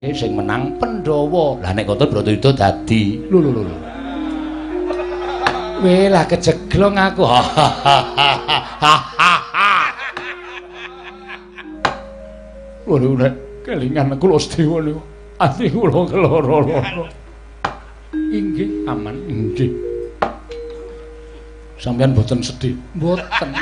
Sing menang Pandhawa. Lah nek ngoten Bratayuda dadi. Lho lho lho. Weh lah kejeglong aku. Lho nek kelingan kula Sedewa niku ati kula keloro-loro. Inggih, aman inggih. Sampeyan mboten sedih? Mboten.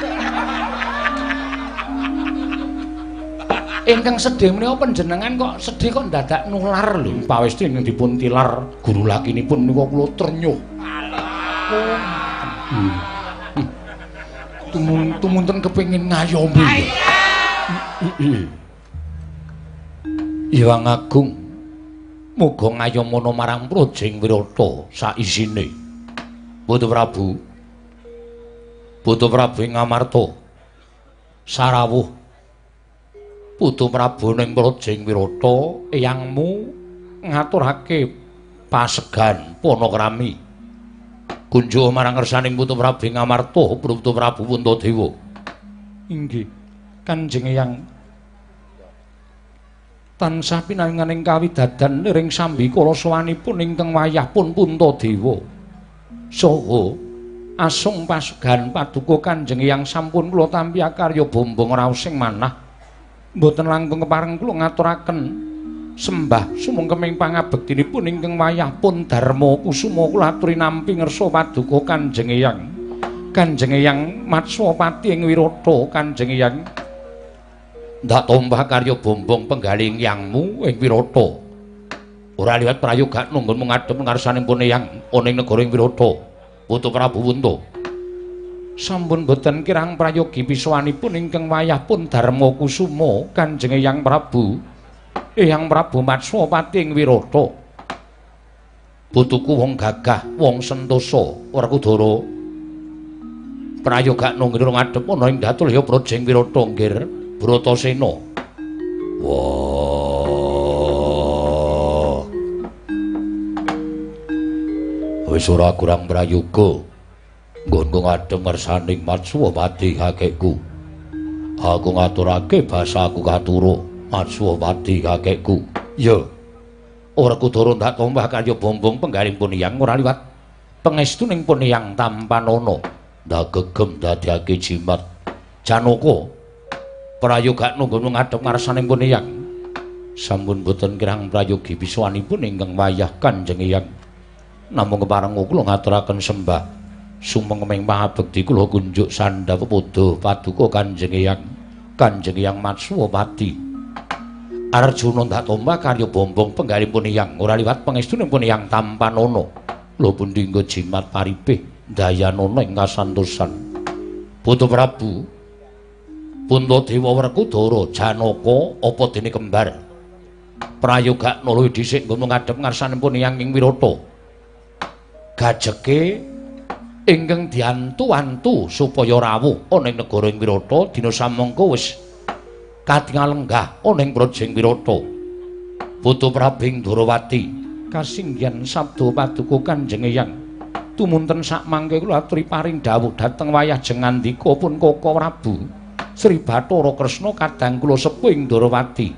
Ingkang sedih menika panjenengan kok sedih kok ndadak nular lho. Pawesti ingkang dipun tilar guru lakinipun menika kula trenyuh. Tumunten kepengin ngayomi. Hyang Agung muga ngayomana marang Prajing Wirata saisine. Putu Prabu. Putu Prabu ing Ngamarta sarawuh Putu Prabu ning Prajing Wirata eyangmu ngaturake pasegan panakrami. Kunjuk marang ngersaning Putu Prabu ing Ngamarta Putu Prabu Puntadewa. Inggih, Kanjeng Eyang tansah pinanganing kawidadan ring sambikala sowanipun ingkang wayah pun Puntadewa. Saha asung pasegan paduka Kanjeng Eyang sampun kula tampi akarya bombong raos sing manah. Mboten langkung kepareng kula ngaturaken sembah sumungkeming pangabektinipun ingkang wayah pun Darma Kusuma kula aturi nampi ngersa paduka Kanjeng Eyang. Kanjeng Eyang Matswapati ing Wirata Kanjeng Eyang ndak tombah karya bombong penggalih yangmu ing Wirata. Ora liwat prayoga nunggun ngadhep ngarsanipun Eyang ana ing negara ing Wirata. Putu Prabu Punta. Sampun boten kirang prayogi pisowanipun ingkang wayah pun Darma Kusuma Kanjeng Eyang Prabu. Eyang Prabu Matswapati ing Wirata. Putuku wong gagah, wong sentosa, Werkudara. Prayoga nunggun ngadhep ana ing Datulya Prajing Wirata nggir Bratasena. Wah. Wis ora kurang prayoga. Nggonku ngadhep ngersaning Matswapati kakekku. Aku ngaturake basaku katura Matswapati kakekku. Ya. Werkudara ndak tombah karya bombong penggalih pun Eyang ora liwat pangestuning pun Eyang tampanana. Ndak gegem dadiake jimat Janaka. Prayoga nunggun ngadhep ngarsaning pun Eyang. Sampun boten kirang prayogi pisowanipun ingkang wayah Kanjeng Eyang. Namung kepareng kula ngaturaken sembah sumengkeming pangabekti kula kunjuk sandha pepodo paduka Kanjeng Eyang. Kanjeng Eyang Matswapati. Arjuna ndak tombah karya bombong penggalipun Eyang ora liwat pangestunipun Eyang tampanana. Lho pundi nggo jimat paripih dayanana ing kasantosan. Putu Prabu Puntadewa Werkudara Janaka apa dene kembar. Prayoga nuluwi dhisik nggon ngadhep ngarsanipun Eyang ing Wirata. Gajeke ingkang diantu-antu supaya rawuh ana ing negara ing Wirata dina samangka wis katingal lenggah ana ing Prajing Wirata. Putu Prabu ing Ndorowati kasinggihan sabda paduka Kanjeng Eyang. Tumunten sakmangke kula aturi paring dawuh dhateng wayah jengandika pun Kaka Prabu Sri Bathara Kresna kadang kula sepuh ing Ndorowati.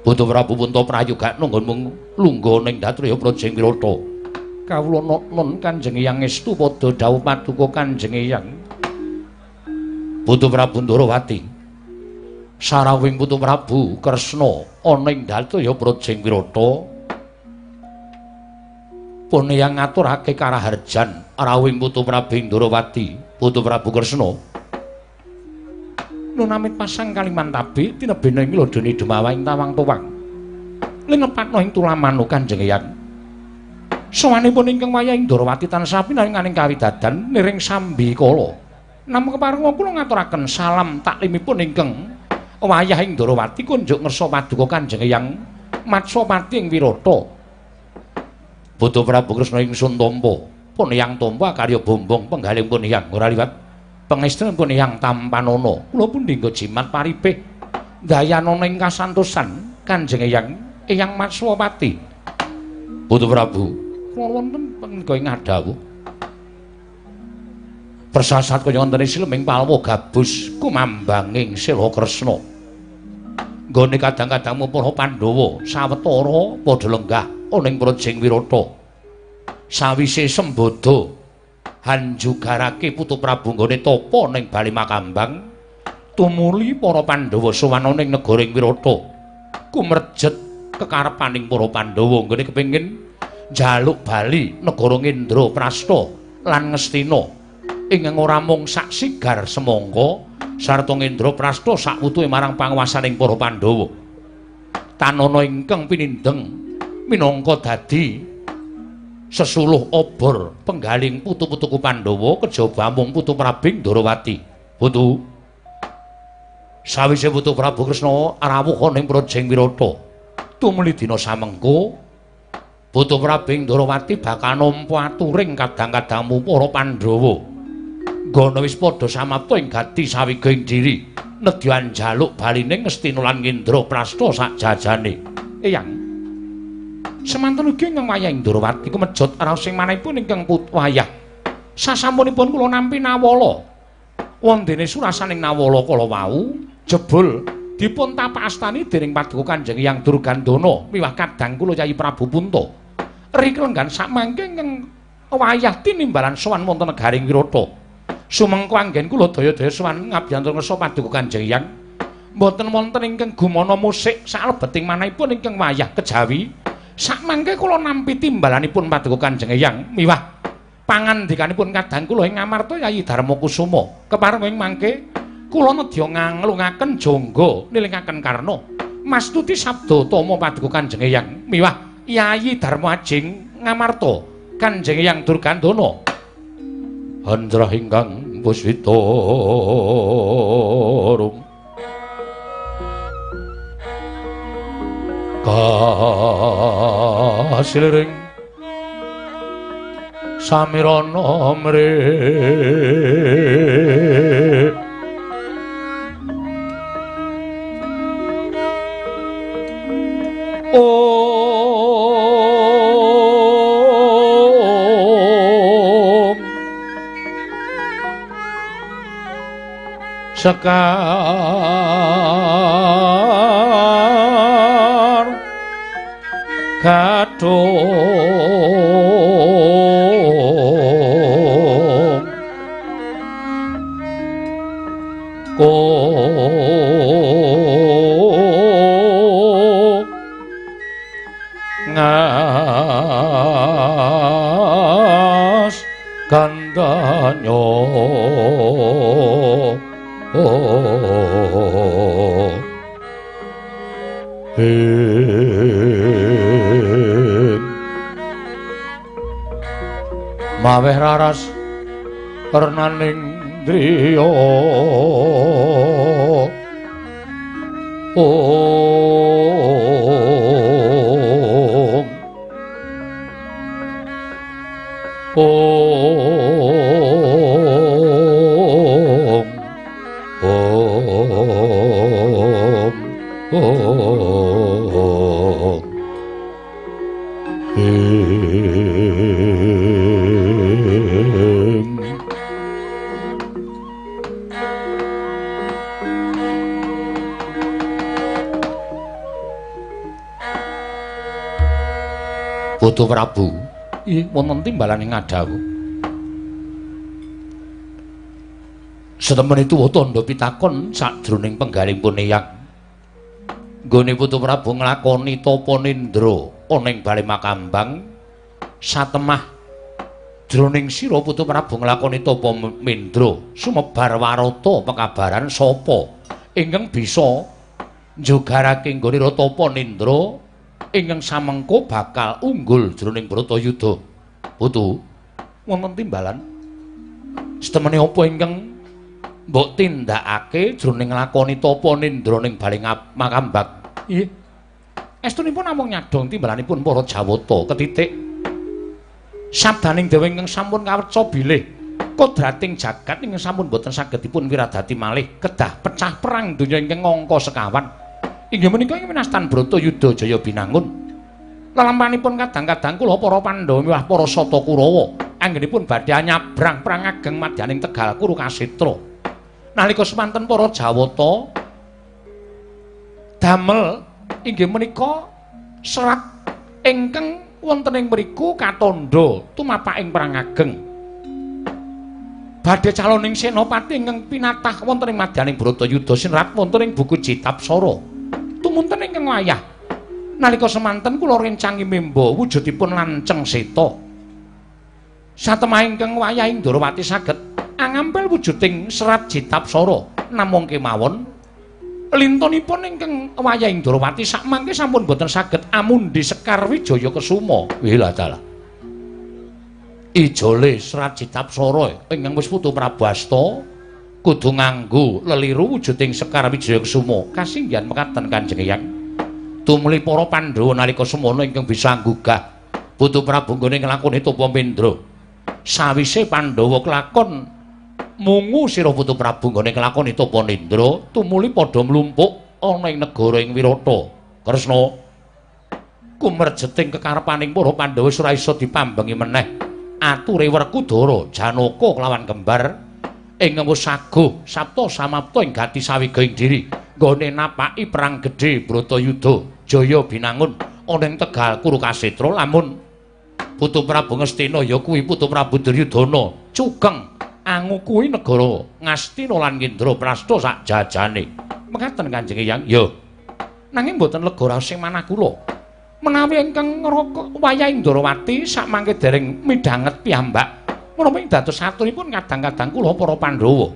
Putu Prabu Punta prayoga nunggun lungguh ning Datraya Prajing Wirata. Kawula nun Kanjeng Eyang estu padha dawuh paduka Kanjeng Eyang. Putu Prabu Ndorowati sarawuhing Putu Prabu Kresna ana ing Datraya Prajing Wirata. Pun Eyang ngaturake karaharjan rawuhing Putu Prabu Ndorowati, Putu Prabu Kresna. Nunamit pasang Kalimantabi tinebena ing lodone dumawa ing tawang tuwang. Linepatna ing tulamanu Kanjeng Eyang. Sowanipun ingkang wayah ing Ndorowati tansah pinaringaning kawidadan niring sambikala. Namung kepareng kula ngaturaken salam taklimipun ingkang wayah ing Ndorowati kunjuk ngersa paduka Kanjeng Eyang Matswapati ing Wirata. Putu Prabu Kresna ingsun tampa. Pun Eyang tampa karya bombong penggalih pun Eyang ora liwat pangestunipun Eyang tampanana. Kula pundi nggo jimat paripih dayanana ing kasantosan Kanjeng Eyang Eyang Matswapati. Putu Prabu kula wonten pengga ing ngadhawuh. Persasat kaya wonten sileming palwa gabus kumambanging Sela Kresna. Nggone kadang-kadangmu para Pandhawa sawetara padha lenggah ana ing Prajing Wirata. Sawise sembada hanjugarake Putu Prabu nggone tapa ning Bali Makambang, tumuli para Pandhawa sowan ana ing negara ing Wirata. Kumrejet kekarepaning para Pandhawa nggone kepengin njaluk bali negara Ngendraprasta lan Ngastina ingkang ora mung sak sigar semangka sarta Ngendraprasta sakwutuhe marang panguwasaning para Pandhawa. Tanana ingkang pinindheng minangka dadi sesuluh obor penggaling putu-putuku Pandhawa kejaba mung Putu Prabu Ndorowati. Putu. Sawise Putu Prabu Kresna rawuh ana ing Prajing Wirata, tumuli dina samengko Putu Prabu Ndorowati bakal nampa aturing kadang-kadangmu para Pandhawa. Nggono wis padha samapta ing gati sawiga ing diri nedya njaluk baline Ngastina lan Ngendraprasta sak jajane. Eyang, semanten ugi ingkang wayah Ndorowati kumejot raos sing manahipun ingkang wayah. Sasampunipun kula nampi nawala. Wondene surasaning nawala kala wau jebul dipun tapak astani dening Paduka Kanjeng Hyang Durgandana miwah kadang kula Kyai Prabu Punta. Ri klenggan sakmangke ingkang wayah tinimbalan sowan wonten negaring Wirata. Sumengko anggen kula daya-daya sowan ngabyantur ngersa Paduka Kanjeng Hyang. Mboten wonten ingkang gumana musik salebeting manahipun ingkang wayah kejawi. Sakmangke kula nampi timbalanipun Paduka Kanjeng Hyang miwah pangandikanipun kadang kula ing Ngamarta Yayi Darma Kusuma. Kepareng ing mangke kula nedya nganglungaken jangga nilingaken karna mastuti sabda tama Paduka Kanjeng Hyang miwah Yayi Darma Ajeng Ngamarta Kanjeng Hyang Durgandana. Andrah ingkang puswita rum kasiliring samirana mre om sekar gadhung ko ngas gandanyo maweh raras renaning driya om om om om Putu Prabu, ih wonten timbalane ngadhawuh. Setemene tuwa tandha pitakon sajroning penggalipun Eyang. Nggone Putu Prabu nglakoni tapa nindra ana ing Bale Makambang satemah jroning sira Putu Prabu nglakoni tapa mendra sumebar warata pekabaran sapa ingkang bisa njogarake nggone tapa nindra ingkang samengko bakal unggul jroning Bratayuda. Putu, wonten timbalan. Setemene apa ingkang mbok tindakake jroning nglakoni tapa nindra ning Bale Makambak? Nggih. Estunipun namung nyadhong timbalanipun para Jawata ketitik sabdaning dewa ingkang sampun kaweca bilih kodrating jagat ingkang sampun boten saged dipun wiradati malih kedah pecah perang donya ingkang angka sekawan. Inggih menika ing winastan Bratayuda Jaya Binangun. Lelempanipun kadang-kadang kula para Pandhawa miwah para Sata Kurawa anggenipun badhe nyabrang perang ageng madyaning Tegal Kuru Kasetra. Nalika semanten para Jawata Damel inggih menika serat ingkang wonten ing mriku katandha tumapak ing perang ageng. Badhe caloning senopati ingkang pinatah wonten ing madyaning Bratayuda sinerat wonten ing buku Jitapsara. Tumunten ingkang wayah nalika semanten kula rencangi memba wujudipun lanceng seta. Satemah ingkang wayah ing Ndorowati saged angampil wujuding serat Jitapsara namung kemawon lintunipun ingkang wayah ing Ndorowati sakmangke sampun boten saged amundi Sekar Wijaya Kesuma. Wila dalah. Ijole serat Jitapsara ingkang wis putu Prabu Asta kudu nganggo leliru wujuding Sekar Wijaya Kesuma. Kasinggihan mekaten Kanjeng Eyang. Tumuli para Pandhawa nalika semono ingkang bisa nggugah putu Prabu nggone nglakoni tapa mendra. Sawise Pandhawa kelakon mungu sira putu Prabu nggone nglakoni tapa nindra, tumuli padha mlumpuk ana ing negara ing Wirata. Kresna kumerjeting kekarepaning para Pandhawa wis ora iso dipambengi meneh. Ature Werkudara Janaka kelawan kembar ing wis saguh sabta samapta ing gati sawiga ing diri nggone napaki perang gedhe Bratayuda Jaya Binangun ana ing Tegal Kurukasetra. Lamun putu Prabu Ngastina ya kuwi putu Prabu Duryudana cugeng angukuhi negara Ngastina lan Indraprasta sak jajane. Mekaten Kanjeng Eyang. Ya. Nanging mboten lega raos sing manah kula. Menawi ingkang wayah Ndorowati sakmangke dereng midhanget piyambak menapa ing dados aturipun kadang-kadang kula para Pandhawa.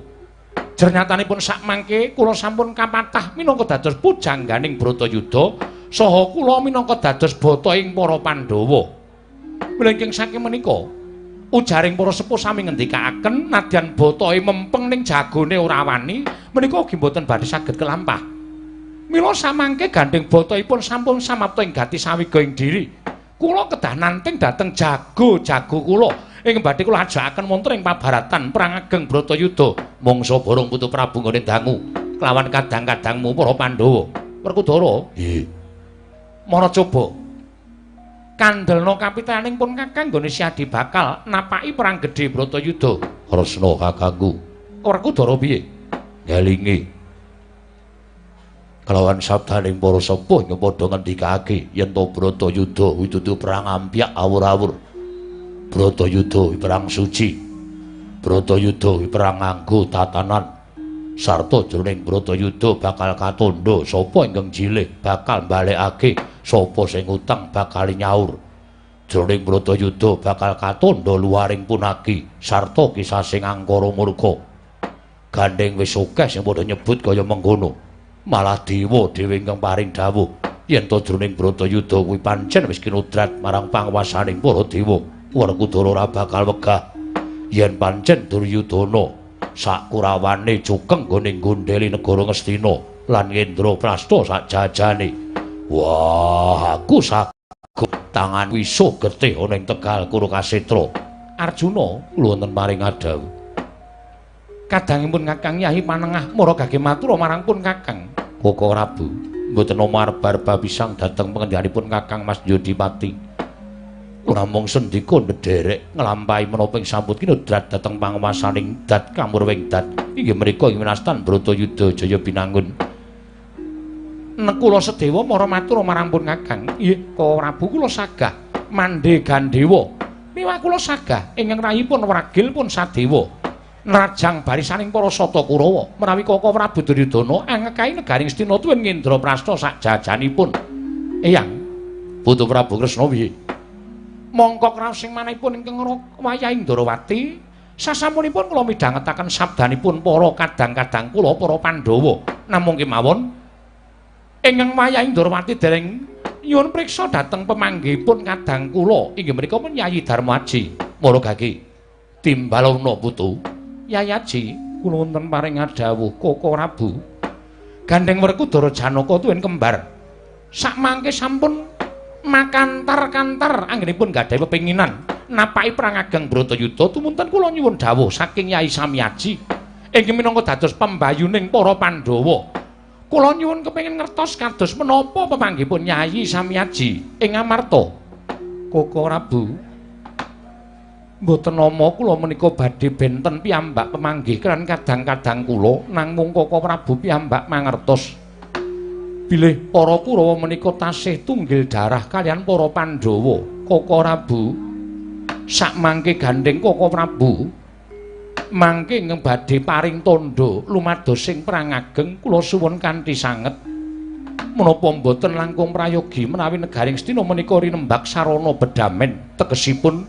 Jernyatanipun sakmangke kula sampun kapatah minangka dados pujangganing Bratayuda saha kula minangka dados bata ing para Pandhawa. Mila ingkang saking menika ujaring para sepuh sami ngendikaaken nadyan batae mempeng ning jagone ora wani menika ugi mboten badhe saged kelampah. Mila samangke gandheng bataipun sampun samapta ing gati sawiga ing diri. Kula kedah nanting dhateng jago-jago kula ing badhe kula ajakaken wonten ing pabaratan perang ageng Bratayuda. Mangsa borong putu Prabu nggone dangu kelawan kadang-kadangmu para Pandhawa. Werkudara, nggih. Mara coba kandelna kapitaning pun Kakang nggone Siadi bakal napaki perang gedhe Bratayuda. Kresna kakangku. Werkudara piye? Ngelingi kelawan sabdaning para sepuh ing padha ngendikake yen to Bratayuda kuwi dudu perang ampyak awur-awur. Bratayuda kuwi perang suci. Bratayuda kuwi perang nganggo tatanan. Sarta jroning Bratayuda bakal katandha sapa ingkang jilih bakal mbalekake, sapa sing utang bakal nyaur. Jroning Bratayuda bakal katandha luaring punagi sarta kisah sing angkara murka. Gandheng wis akeh sing padha nyebut kaya mengkono. Malah dewa dhewe ingkang paring dawuh yen to jroning Bratayuda kuwi pancen wis kinudrat marang panguwasaning para dewa. Werkudara ora bakal wegah yen pancen Duryudana sakurawane cukeng nggone nggondheli negara Ngastina lan Indraprasta sak jajane. Wah, aku saguh tangan wisuh getih ana ing Tegal Kurukasetra. Arjuna kula wonten paring adhawuh. Kadangipun Kakang Yayi Panengah mara gage matur marang pun Kakang. Koko Prabu, mboten omar barba pisang dhateng pengendhanipun Kakang Mas Yodipati. Namung sendika ndherek nglampahi menapa ing sampun kinudrat dhateng panguwasaning Dat Kamurwing Dat. Inggih menika ing winastan Bratayuda Jaya Binangun. Nekula sedewa mara matur marang pun Kakang. Nggih, Koko Prabu kula sagah mandhe gandewa. Miwah kula sagah ingkang rayipun wragil pun Sadewa. Nrajang barisaning para Sata Kurawa menawi Koko Prabu Duryudana angekahi negaring Astina tuwin Indraprasta sak jajanipun. Eyang, Putu Prabu Kresna piye? Mongko kraos sing manahipun ingkang wayah Ndorowati sasampunipun kula midhangetaken sabdanipun para kadang-kadang kula para Pandhawa. Namung kemawon ingkang wayah Ndorowati dereng nyuwun priksa dhateng pemanggihipun kadang kula inggih menika pun Yayi Darmaji. Mara gage timbalana putu. Yayi Aji, kula wonten paring adhawuh Koko Prabu. Gandheng Werkudara Janaka tuwin kembar. Sakmangke sampun makantar-kantar anggenipun gadhahi pepinginan napaki perang ageng Bratayuda tumunten kula nyuwun dawuh saking Yai Samyaji ingkang minangka dados pembayuning para Pandhawa. Kula nyuwun kepengin ngertos kados menapa pemanggihipun Yai Samyaji ing Amarta. Koko Prabu, mboten nama kula menika badhe benten piyambak pemanggih kran kadang-kadang kula, namung Koko Prabu piyambak mangertos. Bilih para Kurawa menika tasih tunggil darah kaliyan para Pandhawa. Koko Prabu sakmangke gandheng Koko Prabu mangke badhe paring tandha lumados sing perang ageng, kula suwun kanthi sanget menapa mboten langkung prayogi menawi negaring Ngastina menika rinembak sarana bedamen, tegesipun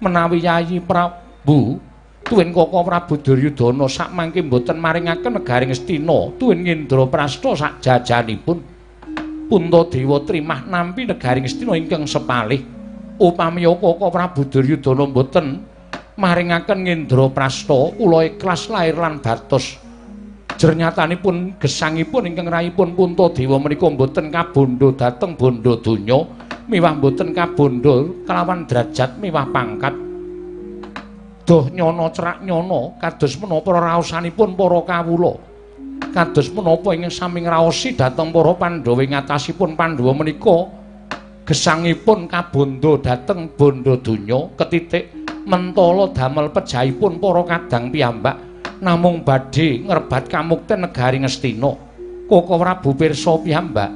menawi Yayi Prabu tuwin Koko Prabu Duryudana sakmangke mboten maringaken negaring Ngastina tuwin Ngendraprasta sakjajanipun, Puntadewa trimah nampi negaring Ngastina ingkang sepalih. Upami Koko Prabu Duryudana mboten maringaken Ngendraprasta, kula ikhlas lair lan batos. Jernyatanipun gesangipun ingkang rayipun Puntadewa menika mboten kabondo dhateng bondo donya, miwah mboten kabondo kelawan derajat miwah pangkat. Doh nyono cerak nyono kados menapa raosanipun para kawula, kados menapa ingkang sami ngraosi dhateng para Pandhawa ing atasipun Pandhawa menika gesangipun kabondo dhateng bondo donya ketitik mentala damel pejahipun para kadang piyambak namung badhe ngrebat kamukten negari Ngastina. Koko Prabu pirsa piyambak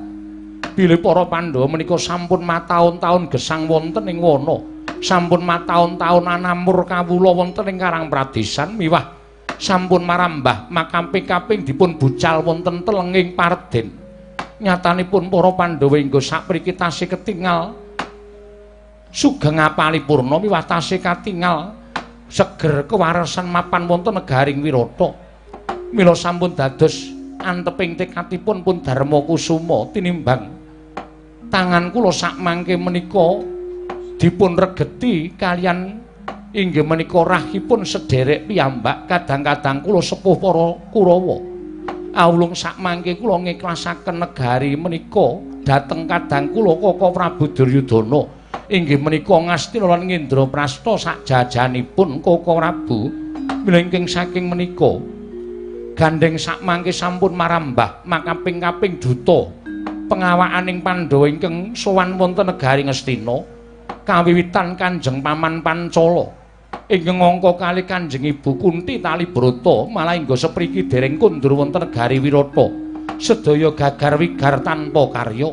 bilih para Pandhawa menika sampun mataun-taun gesang wonten ing wana, sampun mataun-taun anamur kawula wonten ing Karang Pradesan, miwah sampun marambah makaping-kaping dipun bucal wonten telenging Parden. Nyatanipun para Pandhawa hingga sapriki tasih ketingal sugeng apalipurna miwah tasih katingal seger kewaresan mapan wonten negaring Wirata. Mila sampun dados anteping tekadipun pun Darma Kusuma tinimbang tangan kula sakmangke menika dipun regeti kaliyan inggih menika rahipun sederek piyambak, kadang-kadang kula sepuh para Kurawa. Awulung sakmangke kula ngiklasaken negari menika dhateng kadang kula Koko Prabu Duryudana inggih menika Ngastina lan Ngendraprasta sakjajanipun Koko Prabu. Mila ingkang saking menika gandheng sakmangke sampun marambah makaping-kaping duta pengawakaning Pandhawa ingkang sowan wonten negari Ngastina, kawiwitan Kanjeng Paman Pancala ingkang angka kali Kanjeng Ibu Kunti Talibrata malah hingga sepriki dereng kundur wonten negari Wirata, sedaya gagar wigar tanpa karya.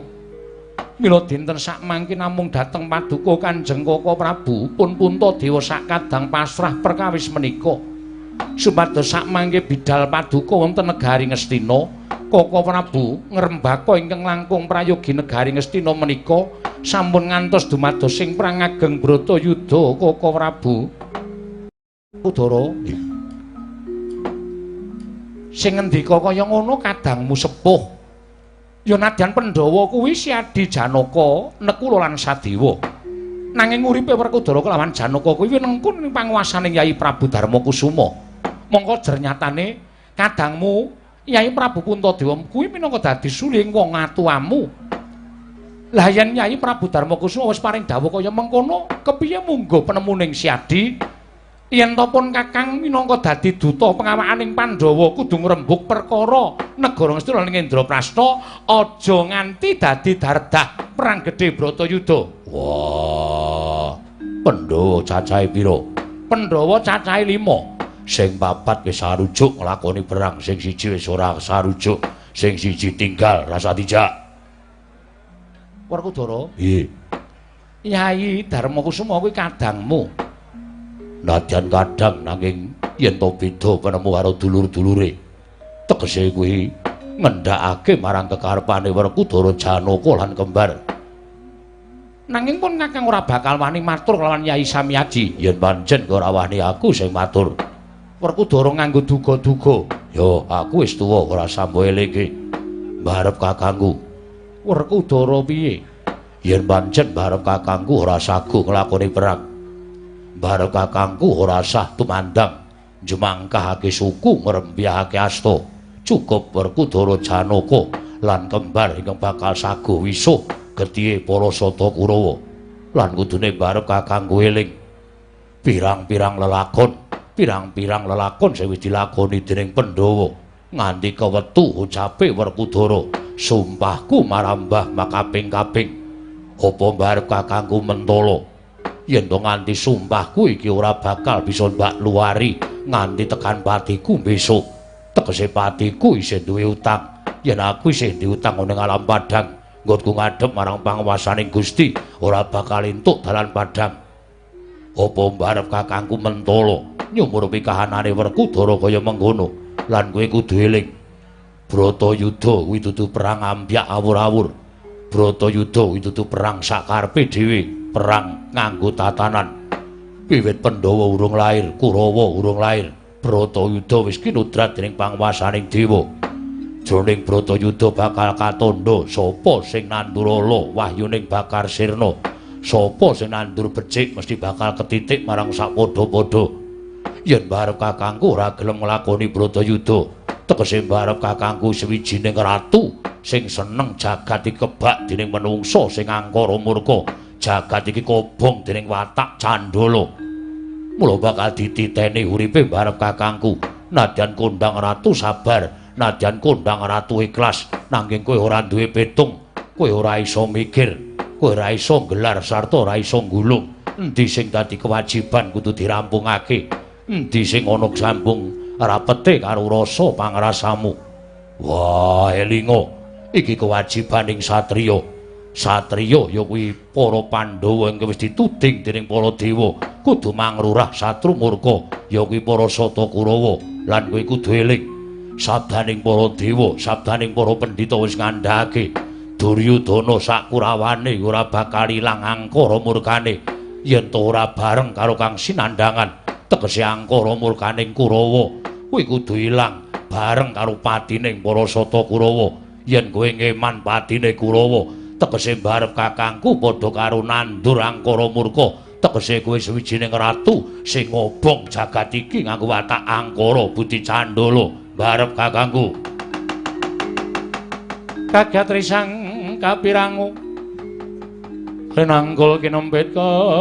Mila dinten sakmangke namung dhateng paduka Kanjeng Koko Prabu pun Puntadewa sakadang pasrah perkawis menika supados sakmangke bidal paduka wonten negari Ngastina. Koko Prabu ngrembaka ingkang langkung prayogi negari Ngastina menika sampun ngantos dumados sing perang ageng Bratayuda. Koko Prabu Udara sing ngendika kaya ngono kadangmu sepuh. Ya nadyan Pandhawa kuwi Siadi Janaka, Nekula lan Sadewa. Nanging uripe Werkudara kelawan Janaka kuwi winengkun ing panguwasaning Yayi Prabu Darma Kusuma. Mongko jernyatane kadangmu Yayi Prabu Puntadewa kuwi minangka dadi suling wong atuamu. Lah yen Yayi Prabu Darma Kusuma wis paring dawuh kaya mengkono, kepiye munggo penemuning Siadi? Yen to pun Kakang minangka dadi duta pengawakaning Pandhawa kudu ngrembug perkara negara Ngastina lan Ngendraprasta aja nganti dadi dardah perang gedhe Bratayuda. Wah, Pandhawa cacahe pira? Pandhawa cacahe 5. Sing papat wis sarujuk nglakoni perang, sing siji wis ora sarujuk, sing siji tinggal rasa dijak. Werkudara, piye? Yayi Darma Kusuma kuwi kadangmu. Nadyan kadang nanging yen to beda penemu karo dulur-dulure, tegese kuwi ngendhakake marang kekarepane Werkudara Janaka lan kembar. Nanging pun Kakang ora bakal wani matur kelawan Yayi Samyaji. Yen pancen ora wani aku sing matur. Werkudara nganggo duga-duga. Yo, aku wis tuwa ora sambo elingke mbarep kakangku. Werkudara piye? Yen pancen mbarep kakangku ora saguh nglakoni perang, barep kakangku ora sah tumandang njemangkahake suku ngrembyahake asta. Cukup Werkudara Janaka lan kembar ingkang bakal saguh wisuh getihe para sata Kurawa. Lan kudune barep kakangku eling pirang-pirang lelakon, pirang-pirang lelakon sing wis dilakoni dening Pandhawa nganti kewetu ucape Werkudara, sumpahku marambah makaping-kaping. Apa barep kakangku mentala yen to nganti sumpahku iki ora bakal bisa mbak luari nganti tekan patiku besok. Tegese patiku isih duwe utang Yen aku isih diutang ning alam padhang, nggonku ngadhep marang panguwasaning Gusti ora bakal entuk dalan padhang. Apa mbarep kakangku mentala nyumurupi kahanane Werkudara kaya mengkono? Lan kowe kudu eling, Bratayuda kuwi dudu perang ambyak awur-awur. Bratayuda kuwi dudu perang sakarepe dhewe, perang nganggo tatanan. Wiwit Pandhawa urung lair, Kurawa urung lair, Bratayuda wis kinudrat dening panguwasaning dewa. Jroning Bratayuda bakal katandha sapa sing nandur ala wahyuning bakar sirna, sapa sing nandur becik mesti bakal ketitik marang sapadha-padha. Yen barep kakangku ora gelem nglakoni Bratayuda, tegese barep kakangku sawijining ratu sing seneng jagat iki kebak dening menungsa sing angkara murka, jagat iki kobong dening watak candala. Mula bakal dititeni uripe barep kakangku. Nadyan kondang ratu sabar, nadyan kondang ratu ikhlas, nanging kowe ora duwe petung, kowe ora iso mikir, kowe ora iso nggelar sarta ora iso nggulung. Endi sing dadi kewajiban kudu dirampungake, endi sing ana sambung rapete karo rasa pangrasamu. Wah, elinga, iki kewajibaning satriya. Satriya ya kuwi para Pandhawa ingkang wis dituding dening para dewa kudu mangrurah satru murka, ya kuwi para Sata Kurawa. Lan kowe kudu eling sabdaning para dewa, sabdaning para pendhita wis ngandhakake Duryudana sakurawane ora bakal ilang angkara murkane yen to ora bareng karo kang sinandhangan. Tegese angkara murkaning Kurawa kuwi kudu ilang bareng karo patining para Sata Kurawa. Yen kowe ngeman patine Kurawa, tegese barep kakangku padha karo nandur angkara murka, tegese kowe sawijining ratu sing ngobong jagat iki nganggo watak angkara budi candala. Barep kakangku kagat risang kapirangu renanggul kinempit kambit.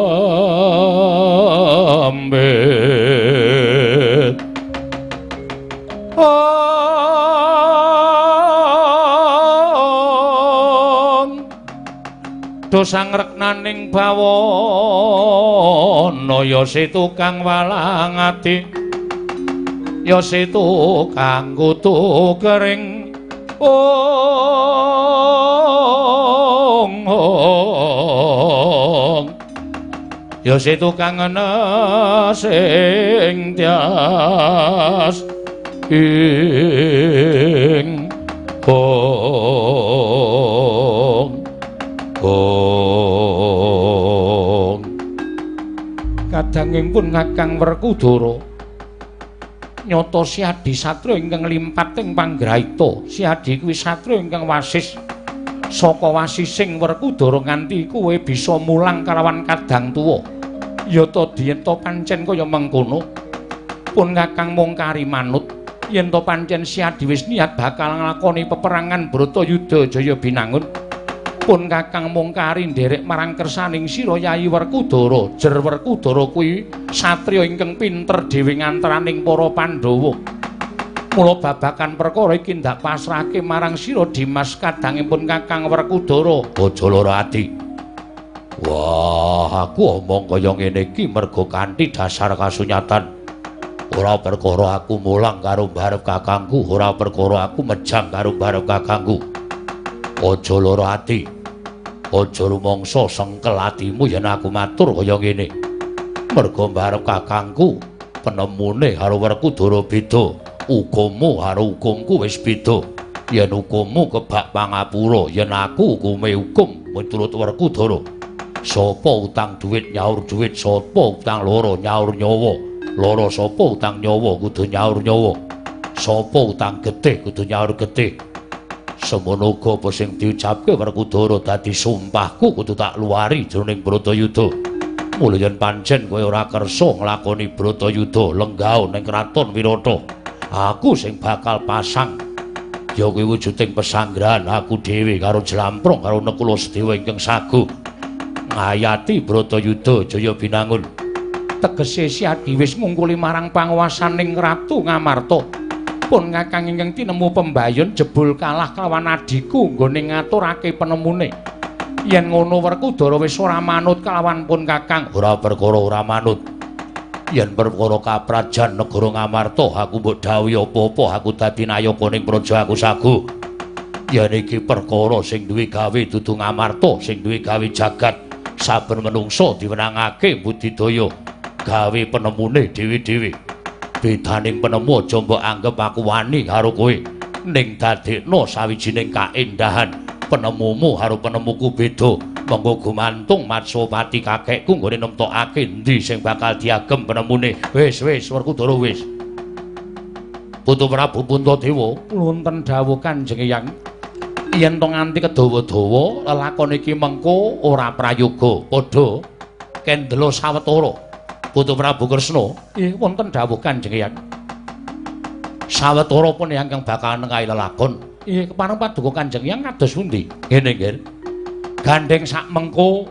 Dosang reknaning bawana ya si tukang walang ati, ya si tukang kutu kering. Ong ong ya si tukang enes ing tias ing ong ong. Kadanging pun Kakang Werkudara nyata Siadi satriya ingkang limpat ing panggraita. Siadi kuwi satriya ingkang wasis. Saka wasising Werkudara nganti kowe bisa mulang kalawan kadang tuwa. Ya ta yen ta pancen kaya mengkono. Pun Kakang mung kari manut yen ta pancen Siadi wis niat bakal nglakoni peperangan Bratayuda Jaya Binangun. Pun Kakang mung kari nderek marang kersaning sira Yayi Werkudara. Jer Werkudara kuwi satriya ingkang pinter dhewe ngantaraning para Pandhawa. Mula babakan perkara iki ndak pasrahke marang sira Dimas kadangipun Kakang Werkudara. Aja lara ati. Wah, aku omong kaya ngene iki merga kanthi dasar kasunyatan. Ora perkara aku mulang karo barep kakangku, ora perkara aku mejang karo barep kakangku. Aja lara ati. Aja rumangsa sengkel atimu yen aku matur kaya ngene. Merga barep kakangku penemune karo Werkudara beda, hukummu karo hukumku wis beda. Yen hukummu kebak pangapura, yen aku hukume hukum miturut Werkudara. Sapa utang duit nyaur duit, sapa utang loro nyaur nyawa. Loro sapa utang nyawa kudu nyaur nyawa. Sapa utang getih kudu nyaur getih. Semono uga apa sing diucapke Werkudara dadi sumpahku kudu tak luari jroning Bratayuda. Mula yen pancen kowe ora kersa nglakoni Bratayuda lenggah ning kraton Wirata, aku sing bakal pasang. Ya kuwi wujuding pesanggrahan aku dhewe karo Jlamprong karo Nekula Sedewa ingkang saguh ngayati Bratayuda Jaya Binangun. Tegese Siadi wis ngungkuli marang panguwasaning Ratu Ngamarta. Pun Kakang ingkang tinemu pembayun jebul kalah kelawan adhiku nggone ngaturake penemune. Yen ngono Werkudara wis ora manut kelawan pun Kakang. Ora perkara ora manut. Yen perkara kaprajan negara Ngamarta aku mbok dhawuhi apa-apa, aku dadi nayaka ning praja aku saguh. Yen iki perkara sing duwe gawe dudu Ngamarta, sing duwe gawe jagat. Saben menungsa diwenangake budidaya gawe penemune dhewe-dhewe. Bedaning penemu aja mbok anggep aku wani karo kowe, ning dadekno sawijining kaendahan. Penemumu karo penemuku beda. Monggo gumantung Matswapati kakekku nggone nemtokake endi sing bakal diagem penemune. Wis wis Werkudara wis. Putu Prabu Puntadewa, wonten dawuh Kanjeng Eyang. Yen to nganti kedawa-dawa lelakon iki mengko ora prayoga, padha kendela sawetara. Putu Prabu Kresna, nggih wonten dawuh Kanjeng Eyang. Sawetara pun ingkang bakal nengahi lelakon. Nggih kepareng paduka Kanjeng Eyang kados pundi? Ngene nggih. Gandeng sak mengko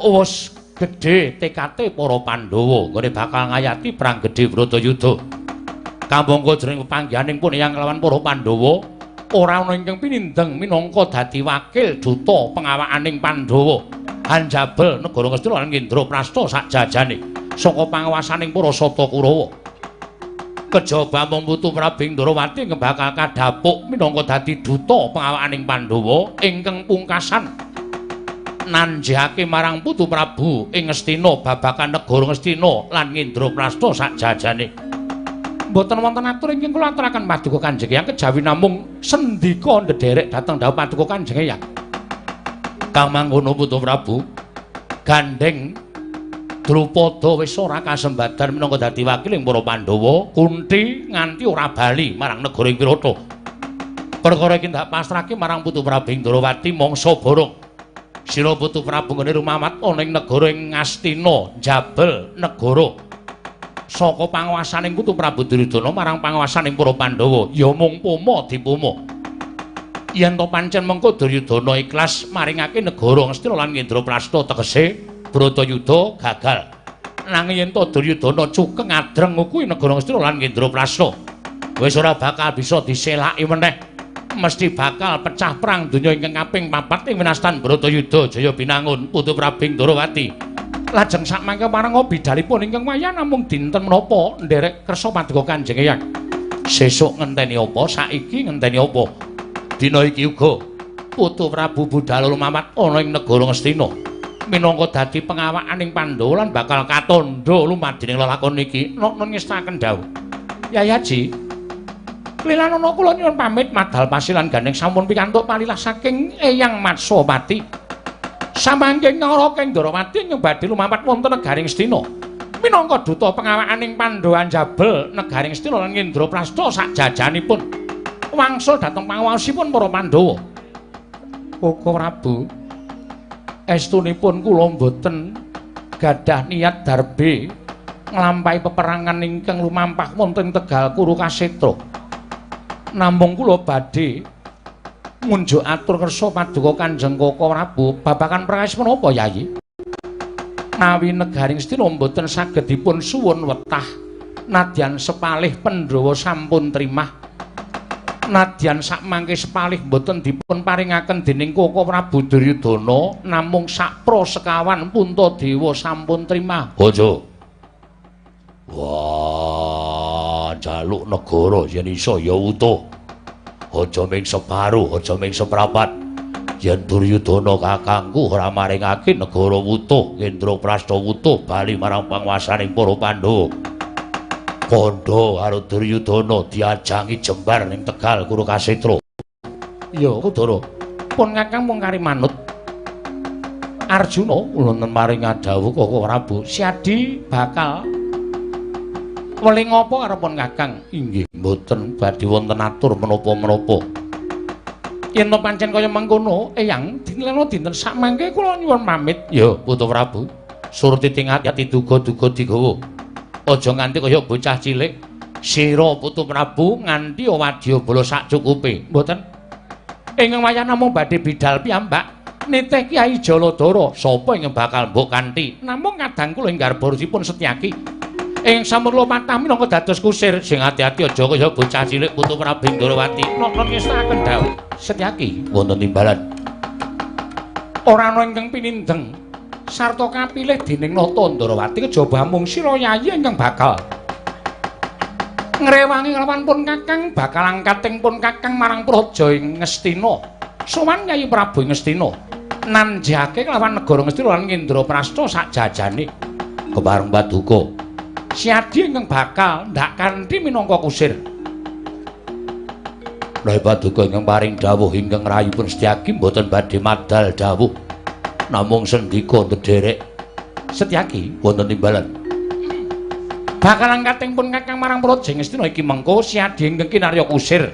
wis gedhe tekate para Pandhawa nggone bakal ngayati perang gedhe Bratayuda. Kamangka jroning pepanggihaning pun eyang kelawan para Pandhawa ora ana ingkang pinindeng minangka dadi wakil duta pengawakaning Pandhawa anjabel negara Ngastina lan Indraprasta sak jajane saka panguwasaning para Sata Kurawa. Kejaba mung putu Prabu Ndrawati ingkang bakal kadhapuk minangka dadi duta pengawakaning Pandhawa ingkang pungkasan nanjihake marang putu Prabu ing Ngastina babagan negara Ngastina lan Indraprasta sak jajane. Mboten wonten atur ingkang kula aturaken paduka Kanjeng Eyang kejawi namung sendika ndederek dhateng dawuh paduka Kanjeng Eyang. Kang mangkono Putu Prabu, gandeng Drupada wis ora kasembadan minangka dadi wakiling para Pandhawa, Kunthi nganti ora bali marang negara ing Wirata. Perkara iki ndak pasrahke marang Putu Prabu Ndrawati mangsa borong. Sira Putu Prabu nggone rumamat ana ing negara ing Ngastina, njabel negara. Saka panguwasaning Putu Prabu Duryudana marang panguwasaning para Pandhawa ya mung poma dipoma. Yen to pancen mengko Duryudana ikhlas maringake negara Ngastina lan Indraprasta tegese Bratayuda gagal. Nanging yen to Duryudana cukeng adreng ngukuhi negara Ngastina lan Indraprasta wis ora bakal bisa diselaki meneh. Mesti bakal pecah perang donya ingkang kaping 4 ing winastan Bratayuda Jaya Binangun Putu Prabu Ndrawati. Lajeng sakmangke marang bidalipun ingkang wayah namung dinten menapa nderek kersa paduka Kanjeng Eyang. Sesuk ngenteni apa, saiki ngenteni apa? Dina iki uga Putu Prabu budal lumamat ana ing negara Ngastina minangka dadi pengawakaning Pandhawa lan bakal katandha lumadining lelakon iki. Nokno ngestaken dawuh. Yai Haji, lilanana kula nyuwun pamit madal pasilan gandeng sampun pikantuk palilah saking Eyang Matswapati. Samangke ngara keng Ndrawati ingkang badhe lumampah wonten negaring Ngastina minangka duta pengawakaning Pandhawa njabel negaring Ngastina lan Indraprasta sak jajanipun wangsul dhateng panguwasipun para Pandhawa. Koko Prabu, estunipun kula mboten gadah niat darbe nglampahi peperangan ingkang lumampah wonten Tegal Kurukasetra. Namung kula badhe ngunjuk atur kersa paduka Kanjeng Koko Prabu babagan perkawis menapa Yayi? Nawi negaring Ngastina mboten saged dipun suwun wetah nadyan sepalih Pandhawa sampun trimah. Nadyan sakmangke sepalih mboten dipun paringaken dening Koko Prabu Duryudana namung sakpra sekawan Puntadewa sampun trimah. Aja. Wah, njaluk negara yen iso ya utuh. Aja ming separuh, aja ming seprapat. Yen Duryudana kakangku ora maringake negara wutuh, Indraprasta wutuh bali marang panguwasaning para Pandhawa. Kandha karo Duryudana diajangi jembar ning Tegal Kurukasetra. Ya, Kudara. Pun kakang mung kari manut. Arjuna wonten maring dawuh Koko Prabu, Siadi bakal weling apa karepun kakang? Inggih, mboten badhe wonten atur menapa-menapa. Yen to pancen kaya mengkono, Eyang, dinten dinten sakmangke kula nyuwun pamit. Ya, Putu Prabu, surti ting ati duga-duga digawa. Aja nganti kaya bocah cilik. Sira Putu Prabu nganti wadyabala sak cukupe. Mboten. Ingkang wayah namung badhe bidal piyambak nitih Kyai Jaladara. Sapa ingkang bakal mbok kanthi? Namung kadang kula ing garbaripun Setyaki. Ing sampun lumatah minangka dados kusir. Sing ati-ati aja kaya bocah cilik Putu Prabu Ndrawati. Nokno ngestaken dawuh Setyaki wonten timbalan. Ora ana ingkang pinindeng sarta kapilih dening Nata Ndrawati kejaba mung sira yayi ingkang bakal Ngrewangi kelawan pun Kakang bakal angkating pun Kakang marang Praja ing Ngastina. Sowan Kyai Prabu ing Ngastina. Nanjake kelawan negara Ngastina lan Indraprasta sak jajane. Kepareng paduka Siadi ingkang bakal ndak kanthi minangka kusir. Menawi paduka ingkang paring dawuh ingkang rayipun Setyaki mboten badhe madal dawuh. Namung sendika ndederek Setyaki wonten timbalan. Bakal angkating pun Kakang marang Praja Ngastina iki mengko Siadi ingkang kinarya kusir.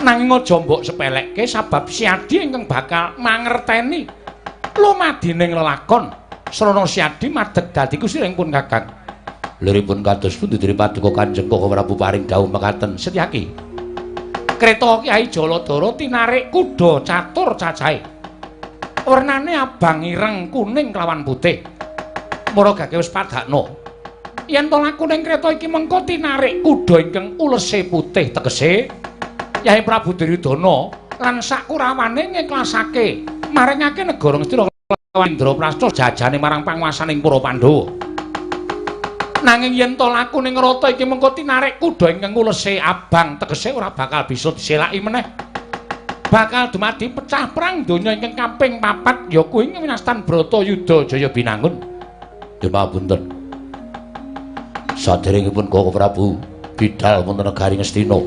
Nanging aja mbok sepelekke sabab Siadi ingkang bakal mangerteni lumadining lelakon. Srana Siadi madeg dadi kusir ing pun Kakang. Liripun kados pundi diri paduka Kanjeng Koko Prabu paring dawuh mekaten Setyaki. Kreta Kyai Jaladara tinarik kuda catur cacahe. Wernane abang ireng kuning kelawan putih. Maragake wis padakno. Yen to laku ning kreta iki mengko tinarik kuda ingkang ulese putih tegese Yai Prabu Duryudana lan sakurawane ngiklasake maringake negara Ngastina lawan Indraprasta jajane marang panguwasaning para Pandhawa. Nanging yen to laku ning rata iki mengko tinarik kuda ingkang ulese abang tegese ora bakal bisa diselaki meneh. Bakal dumadi pecah perang donya ingkang kaping 4 ya kuwi winastan Bratayuda Jaya Binangun. Nyuwun pangapunten. Saderengipun Koko Prabu bidal wonten negari Ngastina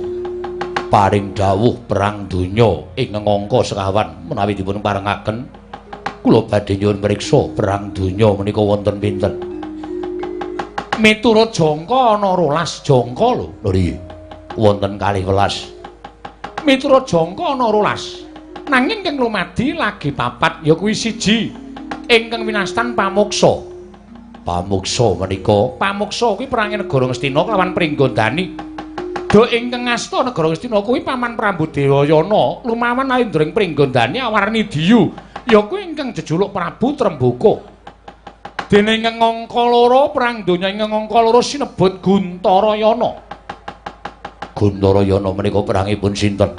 paring dawuh perang donya ingkang angka sekawan menawi dipun parengaken kula badhe nyuwun priksa perang donya menika wonten pinten. Miturut jangka ana 12 jangka lho. Lho wonten 12. Miturut jangka ana 12. Nanging ingkang lumadi lagi 4 ya kuwi siji ingkang winastan Pamuksa. Pamuksa menika Pamuksa kuwi perange negara Ngastina kelawan Pringgondani. Do ingkang ngasta negara Ngastina kuwi Paman Prabu Dewayana lumawan Nalendra ing Pringgondani awarni Diyu ya kuwi ingkang jejuluk Prabu Trembaka. Dene ingkang angka 2 perang donya ingkang angka 2 sinebut Guntarayana. Guntarayana menika perangipun sinten?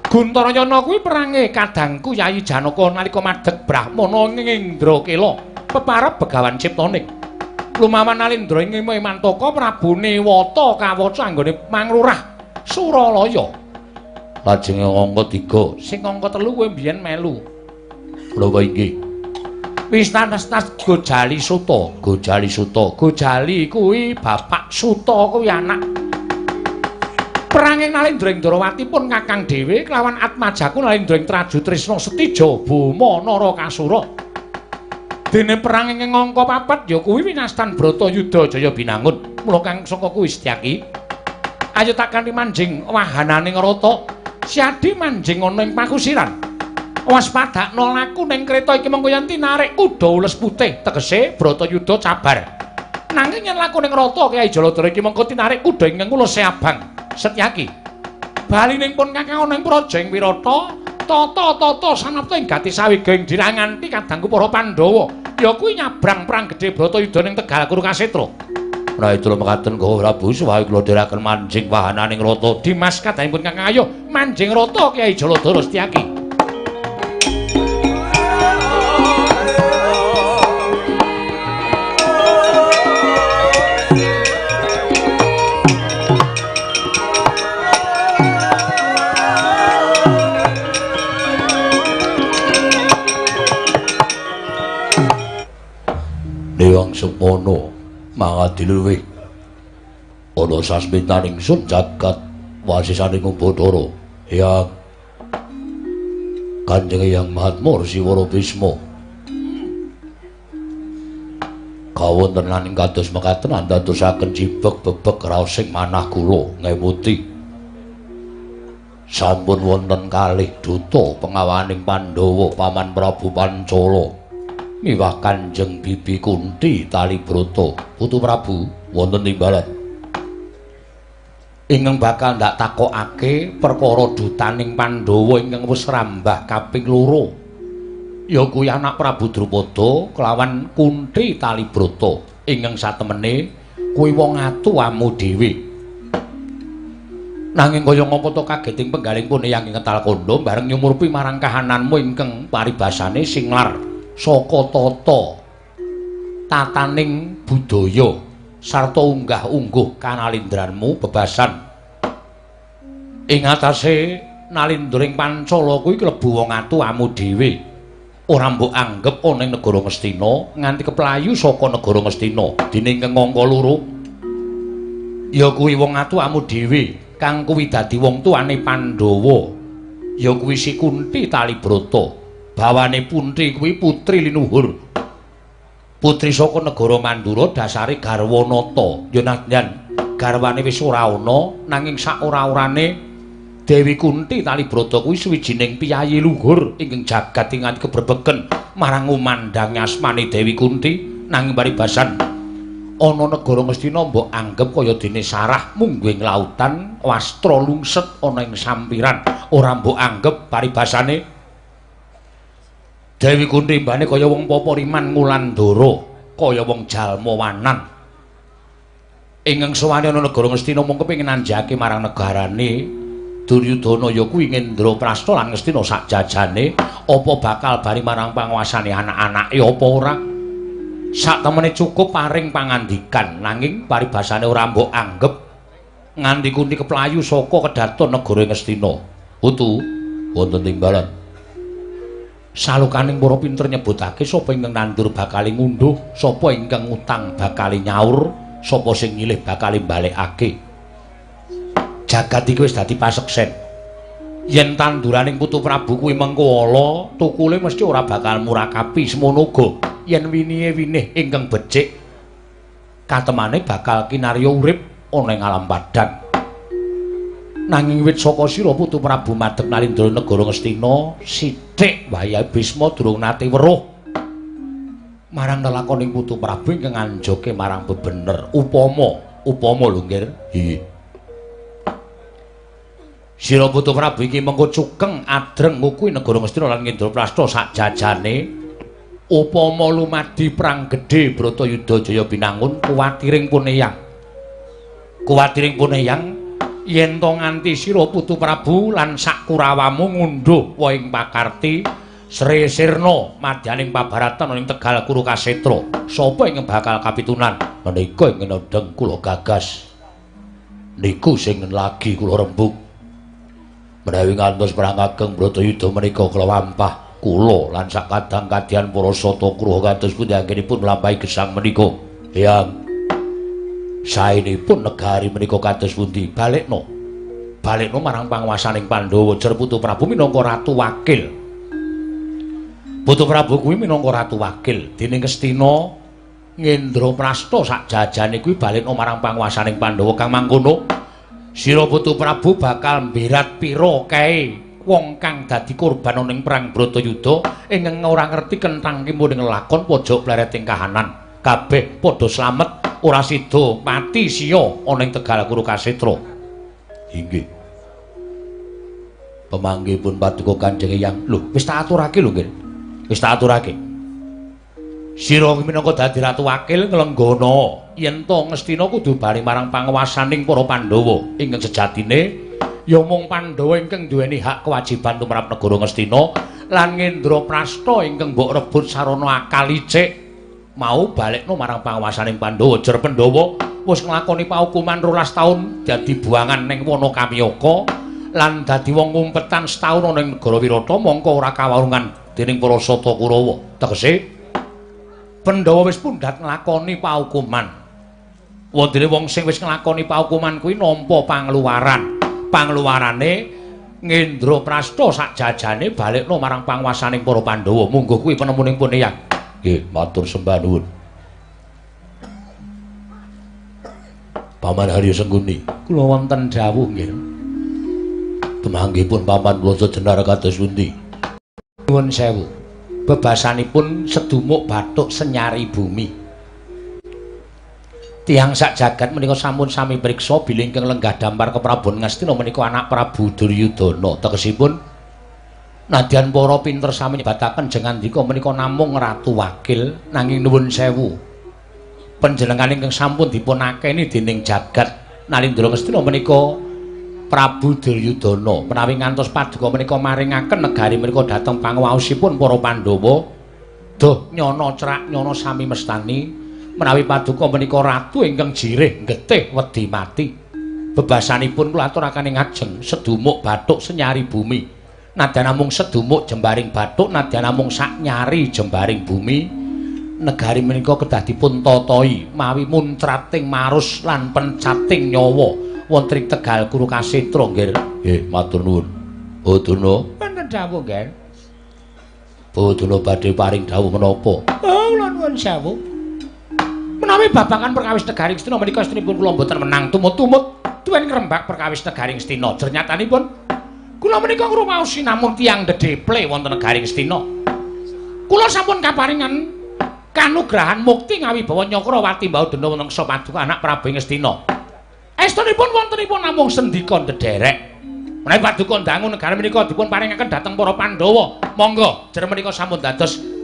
Guntarayana kuwi perange kadangku Yayi Janaka nalika madeg Brahmana ing Indrakela peparep Begawan Ciptaning. Lumawan Nalendra ing Mantaka Prabu Newata kawaca anggone manglurah Suralaya. Lajeng angka 3, sing angka 3 kuwi mbiyen melu. Lho inggih. Wis tanes-tas Gojali Suta, Gojali Suta, Gojali kuwi bapak, Suta kuwi anak. Perange Nalendra ing Ndrawati pun Kakang dhewe kelawan Atmajaku Nalendra ing Traju Trisna Setija Boma Narakasura. Dene perang ing angka 4 ya kuwi winastan Bratayuda Jaya Binangun. Mula kang saka kuwi Setyaki, ayo tak kanthi manjing wahanane ngrata. Siadi manjing ana ing pakusiran. Waspadakno laku ning kreta iki mengko yen tinarik kuda ules putih tegese Bratayuda cabar. Nanging yen laku ning rata Kyai Jaladara iki mengko tinarik kuda ingkang ulese abang. Setyaki, bali ning pun Kakang ana ing praja ing Wirata, tata-tata sanapta ing gati sawiga ing diranganti kadangku para Pandhawa. Ya kuwi nyabrang perang gedhe Bratayuda ning Tegal Kurukasetra. Menawi kula mekaten Koko Prabu suwawi kula dherekaken manjing wahananing rata. Dimas kadangipun Kakang ayo manjing rata Kyai Jaladara Setyaki. Dewang Sukmono mangadi luwih ana sasmitaning sun jagat wasisaning Bathara Hyang Kanjeng Hyang Mahatma Rsi Wara Bisma kawontenaning kados mekaten andadosaken cibek bebek raosing manah kula ngemuti sampun wonten kalih duta pengawaning Pandhawa Paman Prabu Pancala miwah Kanjeng Bibi Kunti Talibrata Putu Prabu wonten timbalan ingkang bakal ndak takokake perkara dutaning Pandhawa ingkang wis rambah kaping 2 ya kuwi anak Prabu Drupada kelawan Kunti Talibrata ingkang satemene kuwi wong atu amu dhewe. Nanging kaya ngapa to kageting penggaling pun Eyang Ngetal Kandha bareng nyumurpi marang kahananmu ingkang paribasane singlar saka tata tataning budaya. Sarta unggah-ungguh kanalindranmu bebasan. Ing atase nalindra ing Pancala kuwi klebu wong atuamu dhewe. Ora mbok anggep ana ing negara Ngastina nganti keplayu saka negara Ngastina. Dene ingkang angka loro ya kuwi wong atuamu dhewe kang kuwi dadi wong tuane Pandhawa. Ya kuwi si Kunti Talibrata. Bawane Punti kuwi putri linuhur. Putri saka negara Mandura dasare Garwanata. Ya nadyan garwane wis ora ana nanging sak ora-orane Dewi Kunti Talibrata kuwi suwijining piyayi luhur ingkang jagat ing nganti kebrebegen marang ngumandhangi asmane Dewi Kunti. Nanging paribasan ana negara Ngastina mbok anggep kaya dene sarah mungguh ing lautan wastra lungset ana ing sampiran. Ora mbok anggep paribasane Dewi Kunti mbane kaya wong poporiman ngulandara, kaya wong jalma wanan. Ingkang sowane ana negara Ngastina mung kepengin nanjake marang negarane Duryudana ya kuwi Ngendraprasta lan Ngastina sak jajane, apa bakal bali marang panguasane anak-anake apa ora? Sak temene cukup paring pangandikan, nanging paribasane ora mbok anggep nganti Kunti keplayu saka kedaton negara Ngastina. Putu wonten timbalan. Salukaning para pinter nyebutake sapa ingkang nandur bakal ngunduh, sapa ingkang ngutang bakal nyaur, sapa sing nyilih bakal balekake. Jagat iki wis dadi paseksen. Yen tanduraning Putu Prabu kuwi mengko ala, tukule mesti ora bakal murakapi. Semono uga yen winihe winih ingkang becik, katemane bakal kinarya urip ana ing alam padhang. Nanging wit saka sira Putu Prabu madhep nalindra negara Ngastina, sithik wayahe Bisma durung nate weruh marang lelakoning Putu Prabu ingkang anjoke marang bebener. Upama, upama lho nggih. Nggih. Sira Putu Prabu iki mengko cukeng adreng ngukuhi negara Ngastina lan Ngendraprasta sak jajane. Upama lumadi perang gedhe Bratayuda Jaya Binangun, kuwatiring pun eyang. Kuwatiring pun eyang yen to nganti sira Putu Prabu lan sak kurawamu ngunduh wohing pakarti Sri Sirna madyaning pabaratan ing Tegal Kuru Kasetra, sapa ingkang bakal kapitunan? Menika ingkang nodheng kula gagas. Niku sing lagi kula rembug. Menawi ngantos perang ageng Bratayuda menika kula wampah kula lan sak kadang kadian para sata kruha kados pundi anggenipun nglampahi gesang menika. Eyang, saenipun negari menika kados pundi? Balekno. Balekno marang panguwasaning Pandhawa. Jer Putu Prabu minangka ratu wakil. Putu Prabu kuwi minangka ratu wakil dening Ngastina Ngendraprasta sak jajane kuwi balekno marang panguwasaning Pandhawa. Kang mangkono sira Putu Prabu bakal mberat pira kae wong kang dadi korban ana ing perang Bratayuda ingkang ora ngerti kenthang kimuning lelakon pojok plereting kahanan. Kabeh padha slamet, ora sida mati siya ana ing Tegal Kuru Kasetra. Inggih. Pemanggihipun paduka Kanjeng Eyang. Lho, wis tak aturake lho nggih. Wis tak aturake. Sira minangka dadi ratu wakil nglenggana yen to Ngastina kudu bali marang panguwasaning para Pandhawa ingkang sejatine ya mung Pandhawa ingkang duweni hak kewajiban tumrap negara Ngastina lan Ngendraprasta ingkang mbok rebut sarana akal icik mau balekno marang panguwasaning Pandhawa. Jer Pandhawa wis nglakoni paukuman 12 taun dadi buangan ning Wana Kamyaka lan dadi wong ngumpetan setaun ana ing negara Wirata mongko ora kawarungan dening para Sata Kurawa. Tegese Pandhawa wis pundhat nglakoni paukuman. Wondene wong sing wis nglakoni paukuman kuwi nampa pangluwaran. Pangluwarane Ngendraprasta sak jajane balekno marang panguwasaning para Pandhawa. Mungguh kuwi penemuning pun eyang. Nggih, matur sembah nuwun. Paman Haryo Sengkuni, kula wonten dawuh nggih. Pemanggihipun paman kula jenar kados pundi? Nuwun sewu. Bebasanipun sedumuk bathuk senyari bumi. Tiyang sak jagat menika sampun sami priksa bilih ingkang lenggah dampar keprabon Ngastina menika anak Prabu Duryudana. Tegesipun nadyan para pinter sami nyebataken jengandika menika namung ratu wakil, nanging nuwun sewu. Panjenengan ingkang sampun dipun akeni dening jagat Nalindra Ngastina menika Prabu Duryudana. Menawi ngantos paduka menika maringaken negari menika dhateng panguwaosipun para Pandhawa, duh nyana crak nyana sami mestani Menawi paduka menika ratu ingkang jirih getih wedi mati. Bebasanipun kula aturaken ing ajeng sedumuk bathuk senyari bumi. Nadyan namung sedumuk jembaring bathuk, nadyan namung sak nyari jembaring bumi. Negari menika kedah dipun tatahi mawi muncrating marus lan pencating nyawa wonten ing Tegal Kuru Kasetra nggih. Nggih, matur nuwun. Baduna wonten dawuh nggih. Baduna badhe paring dawuh menapa? Oh, kula nuwun sewu. Menawi babagan perkawis negari Ngastina menika estrinipun kula mboten menang tumut-tumut tuwin ngrembak perkawis negari Ngastina. Jernyatanipun kula menika ngrumaosi namung tiyang dedeple wonten negari Ngastina. Kula sampun kaparingan kanugrahan mukti ngawibawa Nyakrawati Mbauda wonten ngsa paduka anak Prabu Ngastina. Estunipun wontenipun namung sendika ndederek. Menawi paduka ndangu negara menika dipun paringaken dhateng para Pandhawa. Monggo, jer menika sampun dados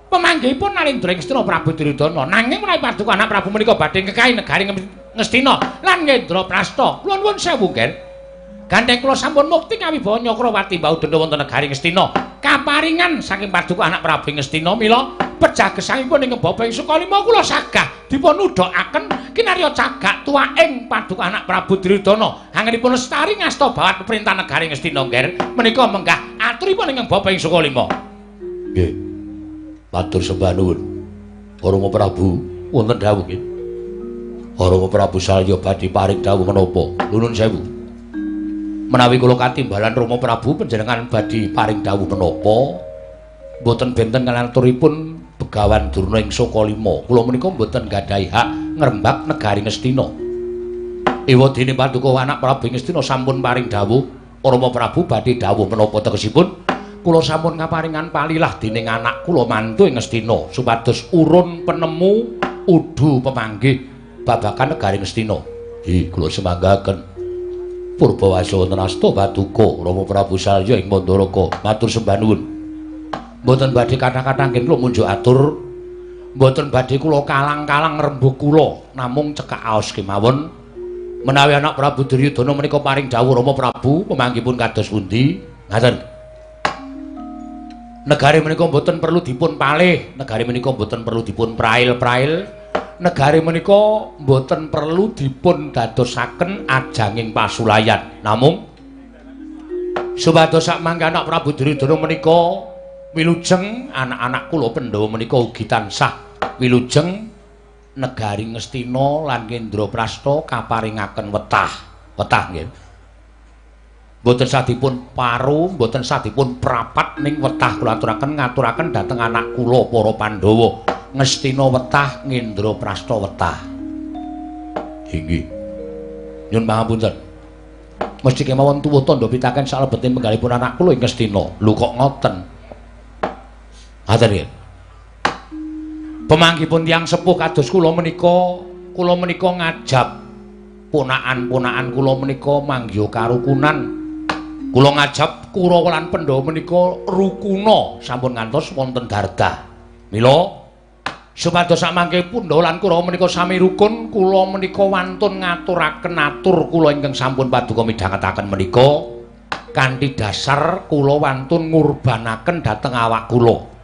pemanggihipun Narendra Ngastina Prabu Duryudana. Nanging menawi paduka anak Prabu menika badhe ngekahi negari Ngastina lan Ngendraprasta. Kula nuwun sewu nggih. Gandheng kula sampun mukti ngawibawa Nyakrawati Mbauda wonten negari Ngastina. Kaparingan saking paduka anak Prabu Ngastina mila pejah gesangipun ing Bapa ing Sukalima kula sagah dipun udhakaken kinarya cagak tuwaing paduka anak Prabu Duryudana anggenipun lestari ngasta bawat peperintah negari Ngastina nggih. Menika menggah aturipun ing Bapa ing Sukalima. Nggih. Matur sembah nuwun. Rama Prabu wonten dawuh nggih. Rama Prabu Salya badhe paring dawuh menapa? Nuwun sewu. Menawi kula katimbalan Rama Prabu panjenengan badhe paring dawuh menapa? Mboten benten kaliyan aturipun Begawan Durna ing Sukalima. Kula menika mboten gadhahi hak ngrembak negari Ngastina. Ewadene paduka anak Prabu Ngastina sampun paring dawuh, Rama Prabu badhe dawuh menapa tegesipun? Kula sampun kaparingan palilah dening anak kula mantu ing Ngastina supados urun penemu udu pemanggih babagan negari Ngastina. Nggih, kula semanggaken. Purbawasa wonten asta paduka Rama Prabu Salya ing Mandaraka. Matur sembah nuwun. Mboten badhe kathah-kathah nggih kula munjuk atur. Mboten badhe kula kalang-kalang rembug kula, namung cekak aos kemawon. Menawi anak Prabu Duryudana menika paring dawuh Rama Prabu pemanggihipun kados pundi? Ngaten. Negari menika mboten perlu dipun palih, negari menika mboten perlu dipun prail-prail, negari menika mboten perlu dipun dadosaken ajanging pasulayan. Namung supados sak mangke anak Prabu Duryudana menika wilujeng, anak-anak kula Pandhawa menika ugi tansah wilujeng negari Ngastina lan Ngendraprasta kaparingaken wetah. Wetah nggih. Mboten sadipun paru, mboten sadipun prapat ning wetah kula aturaken ngaturaken dhateng anak kula para Pandhawa. Ngastina wetah, Ngendraprasta wetah. Inggih. Nyun pangapunten. Mesti kemawon tuwuh tandha pitaken salebeting penggalipun anak kula ing Ngastina. Lho kok ngoten? Ngaten nggih. Pemanggihipun tiyang sepuh kados kula menika ngajab ponakan-ponakan kula menika manggiha karukunan. Kula ngajab Kurawa lan Pandhawa menika rukuna sampun ngantos wonten dardah. Mila supados samangke Pandhawa lan Kurawa menika sami rukun, kula menika wantun ngaturaken atur kula ingkang sampun paduka midhangetaken menika kanthi dasar kula wantun ngurbanaken dhateng awak kula.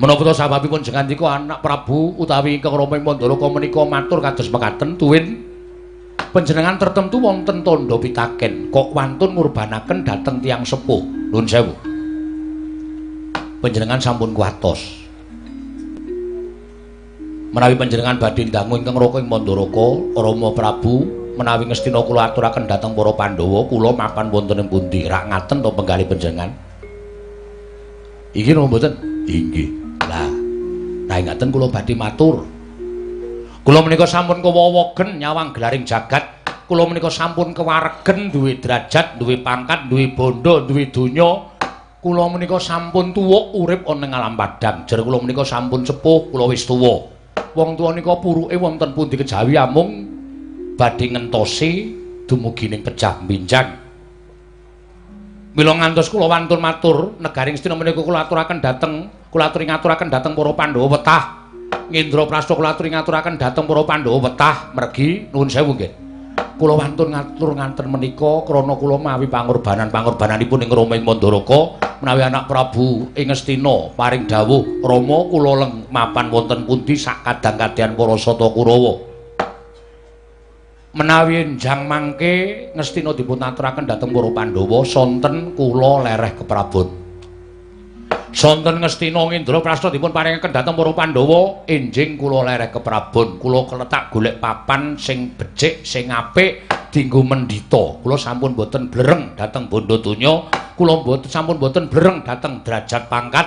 Menapa ta sababipun jengandika anak Prabu utawi ingkang Rama ing Mandaraka menika matur kados mekaten tuwin panjenengan tertentu wonten tandha pitaken kok wantun ngurbanaken dhateng tiyang sepuh. Nuwun sewu. Panjenengan sampun kuwatos. Menawi panjenengan badhe ndangu ingkang Raka ing Mandaraka, Rama Prabu menawi Ngastina kula aturaken dhateng para Pandhawa, kula mapan wonten ing pundi? Rak ngaten to penggalih panjenengan? Iki napa mboten? Inggih. Lah, nah ngaten kula badhe matur. Kula menika sampun kewowogen nyawang gelaring jagat. Kula menika sampun kewaregen duwe derajat, duwe pangkat, duwe bondo, duwe donya. Kula menika sampun tuwa urip ana ing alam padang. Jer kula menika sampun sepuh, kula wis tuwa. Wong tuwa nika puruke wonten pundi kejawi amung badhe ngentosi dumugi ning pejah binjang. Mila ngantos kula wantun matur, negari Ngastina menika kula aturaken dhateng, kula aturi ngaturaken dhateng para Pandhawa wetah. Ngendraprasta kula aturi ngaturaken dhateng para Pandhawa wetah mergi nuwun sewu nggih. Kula wantun ngatur nganten menika krana kula mawi pangorbanan-pangorbananipun ing Rama ing Mandaraka menawi anak Prabu ing Ngastina paring dawuh Rama kula leng mapan wonten pundi sak kadang-kadyan para Sata Kurawa. Menawi enjang mangke Ngastina dipun aturaken dhateng para Pandhawa sonten kula lereh keprabon. Sonten Ngastina Indraprasta dipun paringaken dhateng para Pandhawa, enjing kula lereh keprabon, kula kletak golek papan sing becik, sing apik dienggo mendhita. Kula sampun boten blereng dhateng bondo donya, kula mboten sampun boten blereng dhateng derajat pangkat.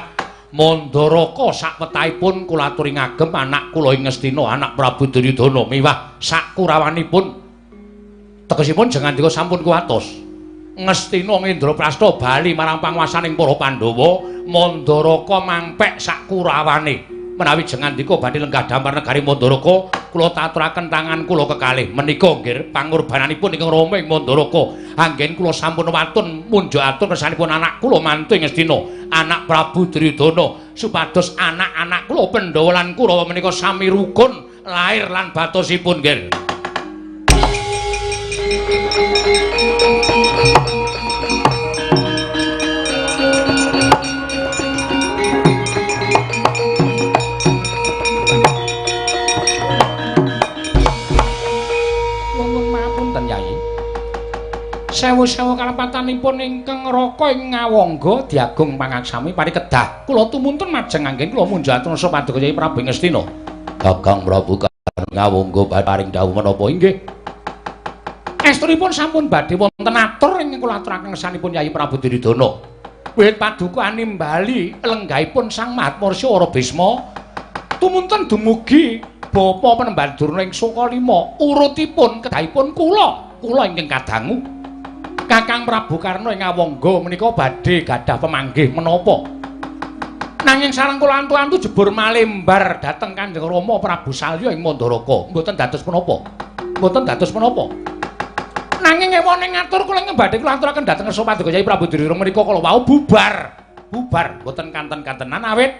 Mandaraka sakwetahipun kula aturi ngagem anak kula ing Ngastina, anak Prabu Duryudana miwah sakurawanipun. Tegesipun jengandika sampun kuwatos. Ngastina Indraprasta bali marang panguwasaning para Pandhawa, Mandaraka mangpek sakurawane. Menawi jengandika badhe lenggah damar negari Mandaraka, kula taturaken tangan kula kekalih. Menika nggih pangorbananipun ingkang Rama ing Mandaraka. Anggen kula sampun watun munjuk atur kersanipun anak kula mantu ing Ngastina, anak Prabu Duryudana, supados anak-anak kula Pandhawa lan Kurawa menika sami rukun lair lan batosipun nggih. Sewu-sewu kalepatanipun ingkang Raka ing Ngawangga diagung pangaksami parikedah. Kula tumuntun majeng anggen kula munjuk atur paduka Kyai Prabu Ngastina. Kakang Prabu Ngawangga paring dawuh menapa inggih? Estunipun sampun badhe wonten atur ingkang kula aturaken ngersanipun Kyai Prabu Duryudana. Wiwit paduka animbali lenggahipun Sang Mahatmarsya Wara Bisma tumuntun dumugi Bapa Penemban Durna ing Sukalima urutipun kedahipun kula, kula ingkang kadangu. Kakang Prabu Karna ing Ngawangga menika badhe gadah pemanggih menapa. Nanging sareng kula antu-antu jebur malembar dhateng Kanjeng Rama Prabu Salya ing Mandaraka, mboten dados menapa. Mboten dados menapa. Nanging ewane ngatur kula ingkang badhe kula aturaken dhateng ngersa paduka Kyai Prabu Duryudana menika kala wau bubar. Bubar mboten kanten-kantenan awit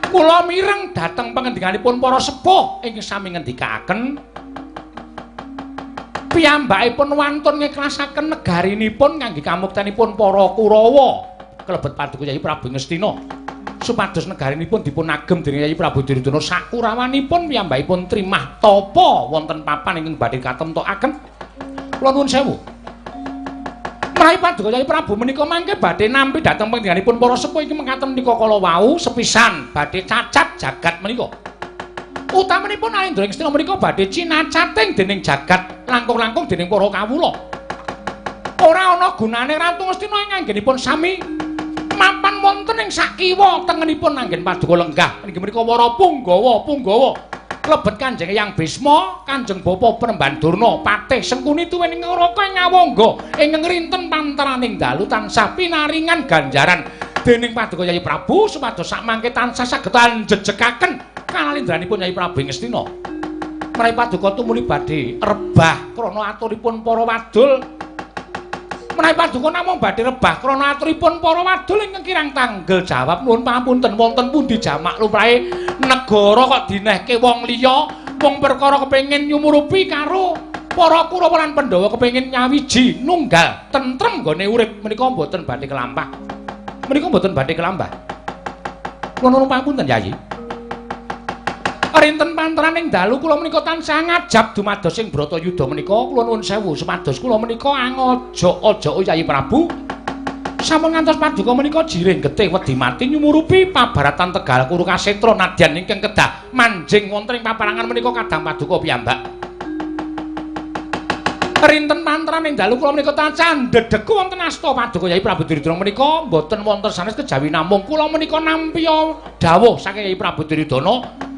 kula mireng dhateng pangendikanipun para sepuh ingkang sami ngendikaaken piyambakipun wantun ngiklasaken negarinipun kangge kamuktenipun para Kurawa kelebet paduka Kyai Prabu Ngastina supados negarinipun dipun agem dening Kyai Prabu Duryudana sakurawanipun piyambakipun trimah tapa wonten papan ingkang badhe katemtokaken. Kula nuwun sewu. Menawi paduka Kyai Prabu menika mangke badhe nampi dhateng panjenenganipun para sepuh iki mekaten menika kala wau sepisan badhe cacat jagat menika. Utamanipun Alendra Ngastina menika badhe cinacating dening jagat langkung-langkung dening para kawula. Ora ana gunane Ratu Ngastina ing anggenipun sami mapan wonten ing sakiwa tengenipun anggen paduka lenggah. Inggih menika Wara Punggawa, Punggawa. Klebet Kanjeng Eyang Bisma, Kanjeng Bapa Penemban Durna, Patih Sengkuni tuwin ing Raka ing Ngawangga ing ngrinten panteraning dalu tansah pinaringan ganjaran dening paduka Kyai Prabu supados sakmangke tansah saged anjejekaken kanalindraanipun Kyai Prabu Ngastina. Menawi paduka tumuli badhe rebah krana aturipun para wadul. Menawi paduka namung badhe rebah krana aturipun para wadul ingkang kirang tanggel jawab nuwun pangapunten wonten pundi jamak lumrahe negara kok dinehke wong liya, wong perkara kepengin nyumurupi karo para Kurawa lan Pandhawa kepengin nyawiji nunggal tentrem nggone urip menika mboten badhe kelampah. Menika mboten badhe kelampah. Kula nuwun pangapunten Yai. Rinten panteraning dalu kula menika tansah ngajab dumados ing Bratayuda menika kula nuwun sewu supados kula menika angojo-ojo Kyai Prabu sampun ngantos paduka menika jiring getih wedi mati nyumurupi pabaratan Tegal Kuru Kasetra nadyan ingkang kedah manjing wonten ing paparangan menika kadang paduka piyambak. Rinten panteraning dalu kula menika tansah ndedheku wonten asta paduka Kyai Prabu Duryudana menika mboten wonten sanes kejawi namung kula menika nampi dawuh saking Kyai Prabu Duryudana.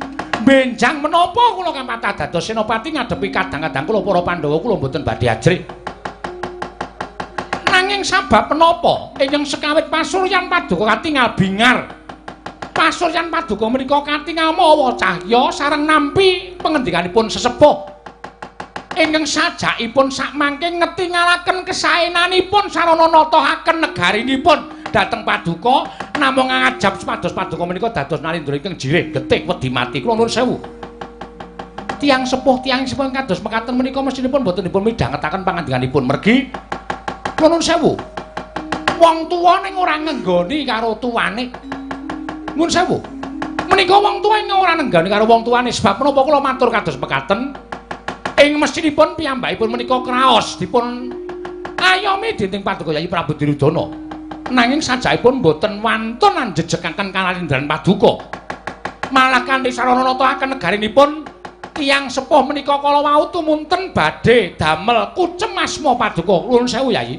Benjang menapa kula kampatah dados senopati ngadepi kadang-kadang kula para Pandhawa kula mboten badhe ajrih. Nanging sabab menapa ingkang sekawit pasuryan paduka katingal bingar. Pasuryan paduka menika katingal mawa cahya sareng nampi pangendikanipun sesepuh. Ingkang sajakipun sakmangke ngetingalaken kesaenanipun sarana natahaken negarinipun dhateng paduka namung ngajab supados paduka menika dados nalindra ingkang jirih getih wedi mati. Kula nuwun sewu. Tiyang sepuh kados mekaten menika mestinipun boten dipun midhangetaken pangandikanipun mergi nuwun sewu. Wong tuwa ning ora ngenggoni karo tuwane. Nuwun sewu. Menika wong tuwa ing ora nenggani karo wong tuwane sebab menapa kula matur kados mekaten ing mestinipun piyambakipun menika kraos dipun ayomi dening Paduka Yayi Prabu Duryudana. Nanging sajakipun boten wantun anjejekaken kanalindran paduka. Malah kanthi sarana nata-aken negarinipun tiyang sepuh menika kala wau tumunten badhe damel kucem asma paduka. Nuwun sewu Yayi.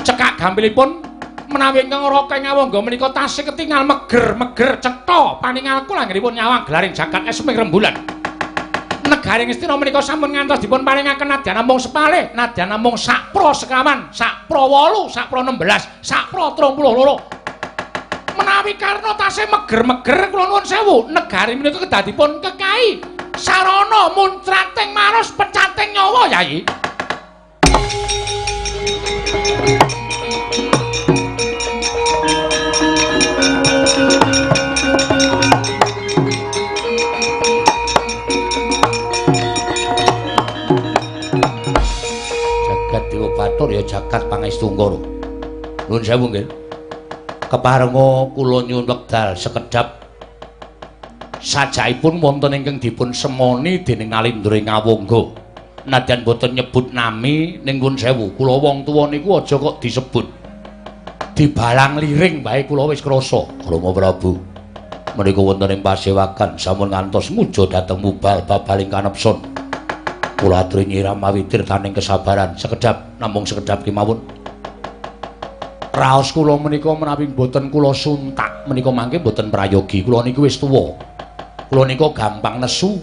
Cekak gampilipun menawi ingkang raka ing awangga menika tasih ketingal meger-meger cetha paningal kula anggenipun nyawang gelaring jagat esming rembulan. Negaring Ngastina menika sampun ngantos dipun paringaken nadyan namung sepalih, nadyan namung sakpra sekawan, sakpra 8, sakpra 16, sakpra 32. Menawi Karna tasih meger-meger kula nuwun sewu, negari menika kedah dipun kekai sarana muncrating maros pecating nyawa Yayi. Jagat Dewa Bathara ya jagat pangestungkara. Nuwun sewu nggih. Keparenga kula nyuwun wekdal sekedhap sajaipun wonten ingkang dipun semoni dening Nalindra ing Awangga. Nadyan boten nyebut nami ning nuwun sewu, kula wong tuwa niku aja kok disebut. Dibalang liring bae kula wis krasa. Rama Prabu menika wonten ing pasewakan sampun ngantos muja dhateng mubal babaling kanepson. Kula aturi nyiram mawi tirtaning kesabaran sekedhap namung sekedhap kemawon. Raos kula menika menawi mboten kula suntak menika mangke mboten prayogi. Kula niku wis tuwa. Kula nika gampang nesu.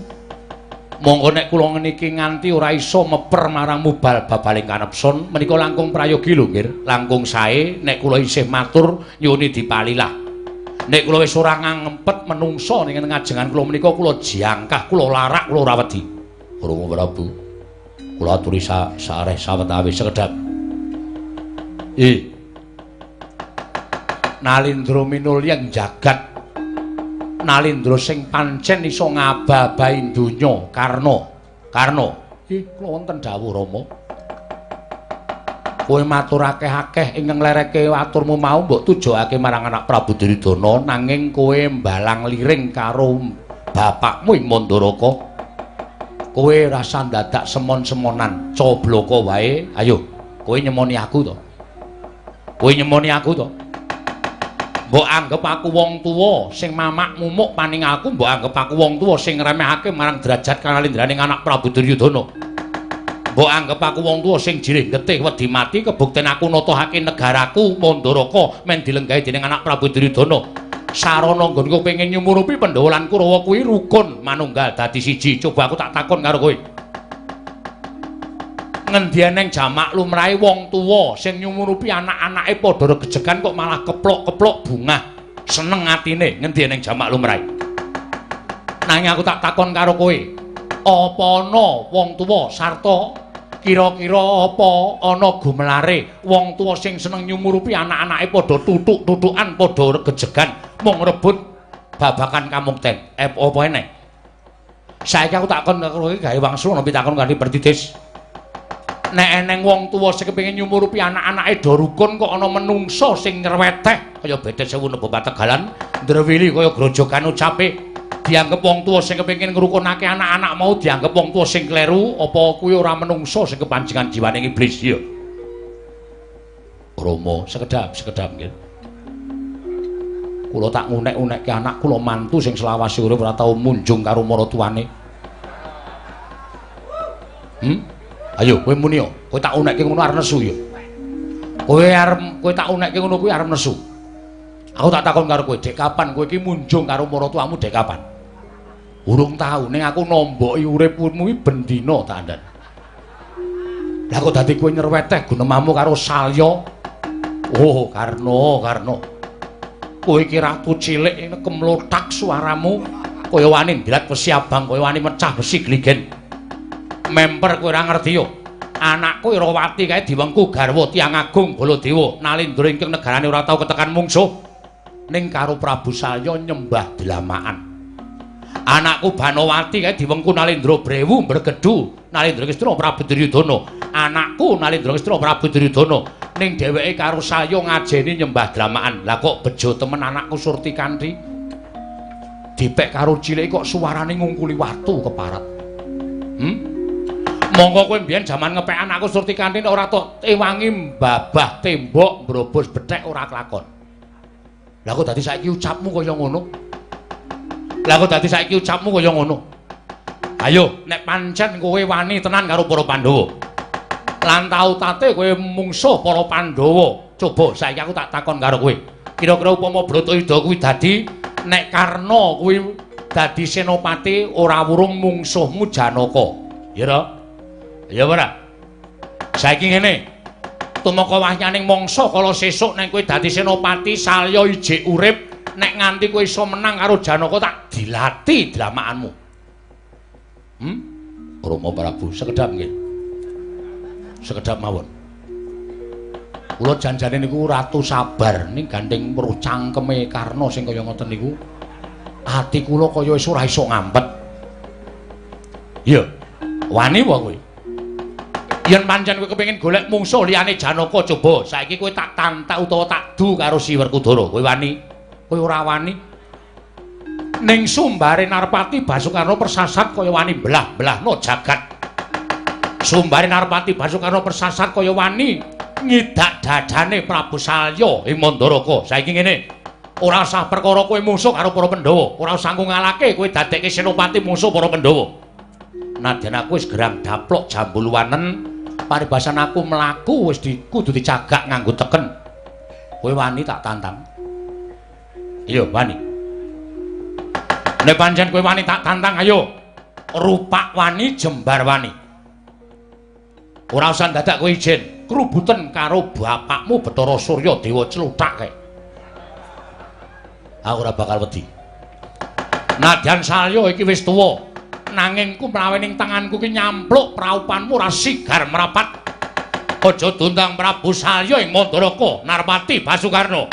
Monggo nek kula niki nganti ora iso meper marang mubal babaling kanepson menika langkung prayogi lho nggih. Langkung sae nek kula isih matur nyuwuni dipalilah. Nek kula wis ora ngangempet menungso ning ngajengan kula menika kula jangkah, kula larak, kula ora wedi. Rama Prabu kula aturi sareh sawetawis sekedhap. Nalindra minulya jagat Nalindra sing pancen iso ngababahi donya Karna. Karna, kula wonten dawuh Rama. Kowe matur akeh-akeh ingkang lereke aturmu mau mbok tujokake marang anak Prabu Duryudana nanging kowe mbalang liring karo bapakmu ing Mandaraka. Kowe rasa dadak semon-semonan, cobloko wae. Ayo, kowe nyemoni aku to. Kowe nyemoni aku to. Mbok anggep aku wong tuwa sing mamak mumuk paning aku, mbok anggep aku wong tuwa sing ngremehake marang derajat kanalindraning anak Prabu Duryudana. Mbok anggep aku wong tuwa sing jirih getih wedi mati kebukten aku natahake negaraku Mandaraka men dilenggahi dening anak Prabu Duryudana. Sarana nggonku pengen nyumurupi Pandhawa lan Kurawa kuwi rukun manunggal dadi siji. Coba aku tak takon karo kowe. Ngendi eneng jamak lumrahe wong tuwa sing nyumurupi anak-anake padha regejegan kok malah keplok-keplok bungah seneng atine. Ngendi eneng jamak lumrahe? Nanging aku tak takon karo kowe, apa ana wong tuwa sarta kira-kira apa ana gumelare wong tuwa sing seneng nyumurupi anak-anake padha tutuk-tutukan padha regejegan mung rebut babakan kamukten? Apa eneng? Saiki aku takon karo kowe gawe wangsul ana pitakon kanthi pertitis. Nek eneng wong tuwa sing kepengin nyumurupi anak-anake do rukun kok ana menungsa sing nyerweteh kaya bedet sewu nebo pategalan ndrewili kaya grojogan ucape dianggep wong tuwa sing kepengin ngrukunake anak-anak mau dianggep wong tuwa sing kleru, apa kuwi ora menungsa sing kepanjengan jiwane iblis ya? Rama sekedhap sekedhap nggih. Kula tak ngunek-unekke anak kula mantu sing selawase urip ora tau munjung karo maratuwane. Ayo kowe muni yo, kowe tak unekke ngono arep nesu ya. Kowe arep kowe tak unekke ngono kuwi arep nesu. Aku tak takon karo kowe, dek kapan kowe iki munjung karo maratuwamu dek kapan? Urung tau, ning aku nomboki uripmu kuwi ben dina tak andhan. Lah kok dadi kowe nyerweteh gunemamu karo Salya? Oh, Karna, Karna. Kowe iki ratu cilik kemlothak suaramu kaya wani ndrat wesi abang, kaya wani mecah besi gligen. Memper kowe ora ngerti yo. Anakku Irawati kae diwengku garwa tiyang agung Baladewa Nalindra ingkang negarane ora tau ketekan mungsuh ning karo Prabu Salya nyembah dlamaan. Anakku Banowati kae diwengku Nalendra Brewu mbregedu Nalendra Kresna Prabu Duryudana. Anakku Nalendra Kresna Prabu Duryudana ning dheweke karo Salya ngajeni nyembah dramakan. Lah kok bejo temen anakku Surti Kanthi. Dipek karo cilik kok suarane ngungkuli watu keparat. Monggo kowe mbiyen jaman ngepek anakku Surti Kanthi nek ora tok ewangi mbabah tembok mbrobos bethek ora kelakon. Lah kok dadi saiki ucapmu kaya ngono? Lah kok dadi saiki ucapmu kaya ngono? Ayo, nek pancen kowe wani tenan karo para Pandhawa. Lan tau tate kowe mungsuh para Pandhawa. Coba saiki aku tak takon karo kowe. Kira-kira upama Bratayuda kuwi dadi nek Karna kuwi dadi senopati ora wurung mungsuhmu Janaka. Ya ta? Ya ora? Saiki ngene. Tumeka wahyaning mangsa kala sesuk nek kowe dadi senopati Salya ijik urip, nek nganti kowe iso menang karo Janaka tak dilati dramaanmu. Rama Prabu sekedhap nggih. Sekedhap mawon. Kula janjane niku ratu sabar ning gandeng weruh cangkeme Karna sing kaya ngoten niku. Ati kula kaya wis ora iso ngampet. Iya. Wani wae kowe. Yen pancen kowe kepengin golek mungsuh liyane Janaka coba saiki kowe tak tantak utawa tak du karo si Werkudara. Kowe wani? Kowe ora wani. Ning sumbare Narpati Basukarna persasat kaya wani belah-belahno jagat. Sumbare Narpati Basukarna persasat kaya wani ngidak dadane Prabu Salya ing Mandaraka. Saiki ngene. Ora usah perkara kowe mungsuh karo para Pandhawa, ora usah ngalake kowe dadekke senopati mungsuh para Pandhawa. Nadyan aku wis gerang daplok jambulwanen, paribasan aku mlaku wis kudu dicagak nganggo teken. Kowe wani tak tantang? Iya, wani. Nek pancen kowe wani tak tantang, ayo. Rupak wani, jembar wani. Ora usah dadak kowe izin, krubuten karo bapakmu Bathara Surya Dewa Cluthak kae. Aku ora bakal wedi. Nadyan Salya iki wis tuwa, nanging ku mlawe ning tanganku ki nyampluk praupanmu ora sigar mrapat. Aja dundang Prabu Salya ing Mandaraka, Narpati Basukarna.